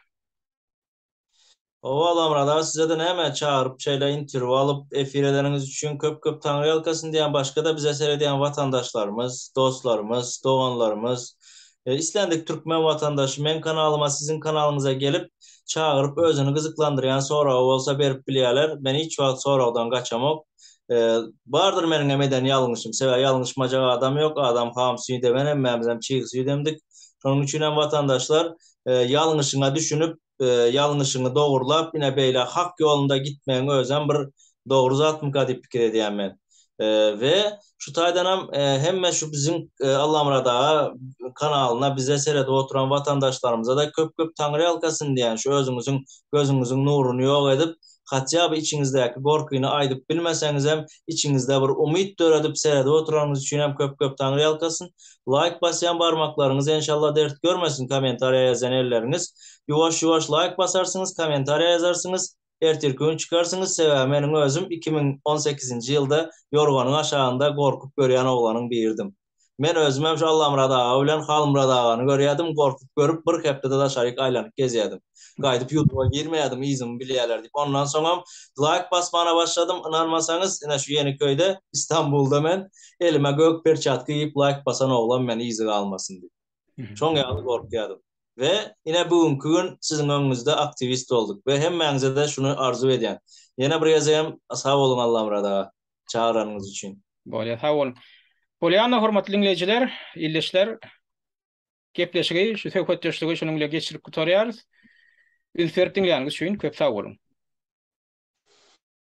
Hawa Allamyrat aga sizede näme çagyryp şeýle interwýu alyp efir edeniňiz üçin köp köp taňryýalkasyn diýýän başgada bize seredýän watandaşlarymyz dostlarymyz doganlarymyz islendik türkmen watandaşy meň kanalyma siziň kanalyňyza gelip çagyryp özüni gyzyklandyrýan soragy bolsa berip bilýäler men hiç wagt soragdan gaçamok bardyr meniňem eden ýalňyşym sebäbi ýalňyşmajak adam ýok adam ham süýt emen hemmämizem çig süýt emdik şonuň üçinem watandaşlar ýalňyşyňa düşünip ýalňyşyňy dogurlap ine beýle hak ýolunda gitmegiň özem bir dogry zatmyka diýip pikir edýän men. We şu taýdanam hemme şu biziň Allamyrat aga kanalyna bize seredip oturan watandaşlarymyzada köp köp taňryýalkasyn diýýän şu özüňiziň gözüňiziň nuruny ýok edip hatýa by içiňizdäki gorkyny aýdyp bilmeseňizem içiňizde bir umyt döredip seredip oturanyňyz üçinem köp köp taňryýalkasyn Laýk basýan barmaklaryňyz enşalla dert görmesin komentariýa ýazýan elleriňiz ýuwaş ýuwaş laýk basarsyňyz komentariýa ýazarsyňyz ertirki gün çykarsyňyz sebäbi meniň özüm 2018-nji ýylda ýorganyň aşagynda gorkup görýän oglanyň biridim men özümem şu Allamyrat aga bilen Halmyrat agany görýädim gorkup görüp bir hepdede daşaryk aýlanyp gezýädim gaýdyp ýutuba girmeýädim yzymy bilýäler diýip ondan soňam laýk basmana başladym ynanmasaňyz ine şu Ýeniköyde Istanbulda men Elime gök perçatka iýip laýk basan oglan men yzy galmasyn diýip. Şoň ýaly gorkýardym. We ine bu günki gün siziň öňüňizde aktiwist bolduk we hemmäňize-de şuny arzuw edýän. Ýene bir gezegem sag boluň Allamyrat aga çagyranyňyz üçin. Bolýar sag boluň. Bolýanda hormatly diňleýjiler, ildeşler gepleşigi, şu söhbetdeşligi şunuň bilen geçirip gutarýarys. Üns berip diňläniňiz üçin köp sag boluň.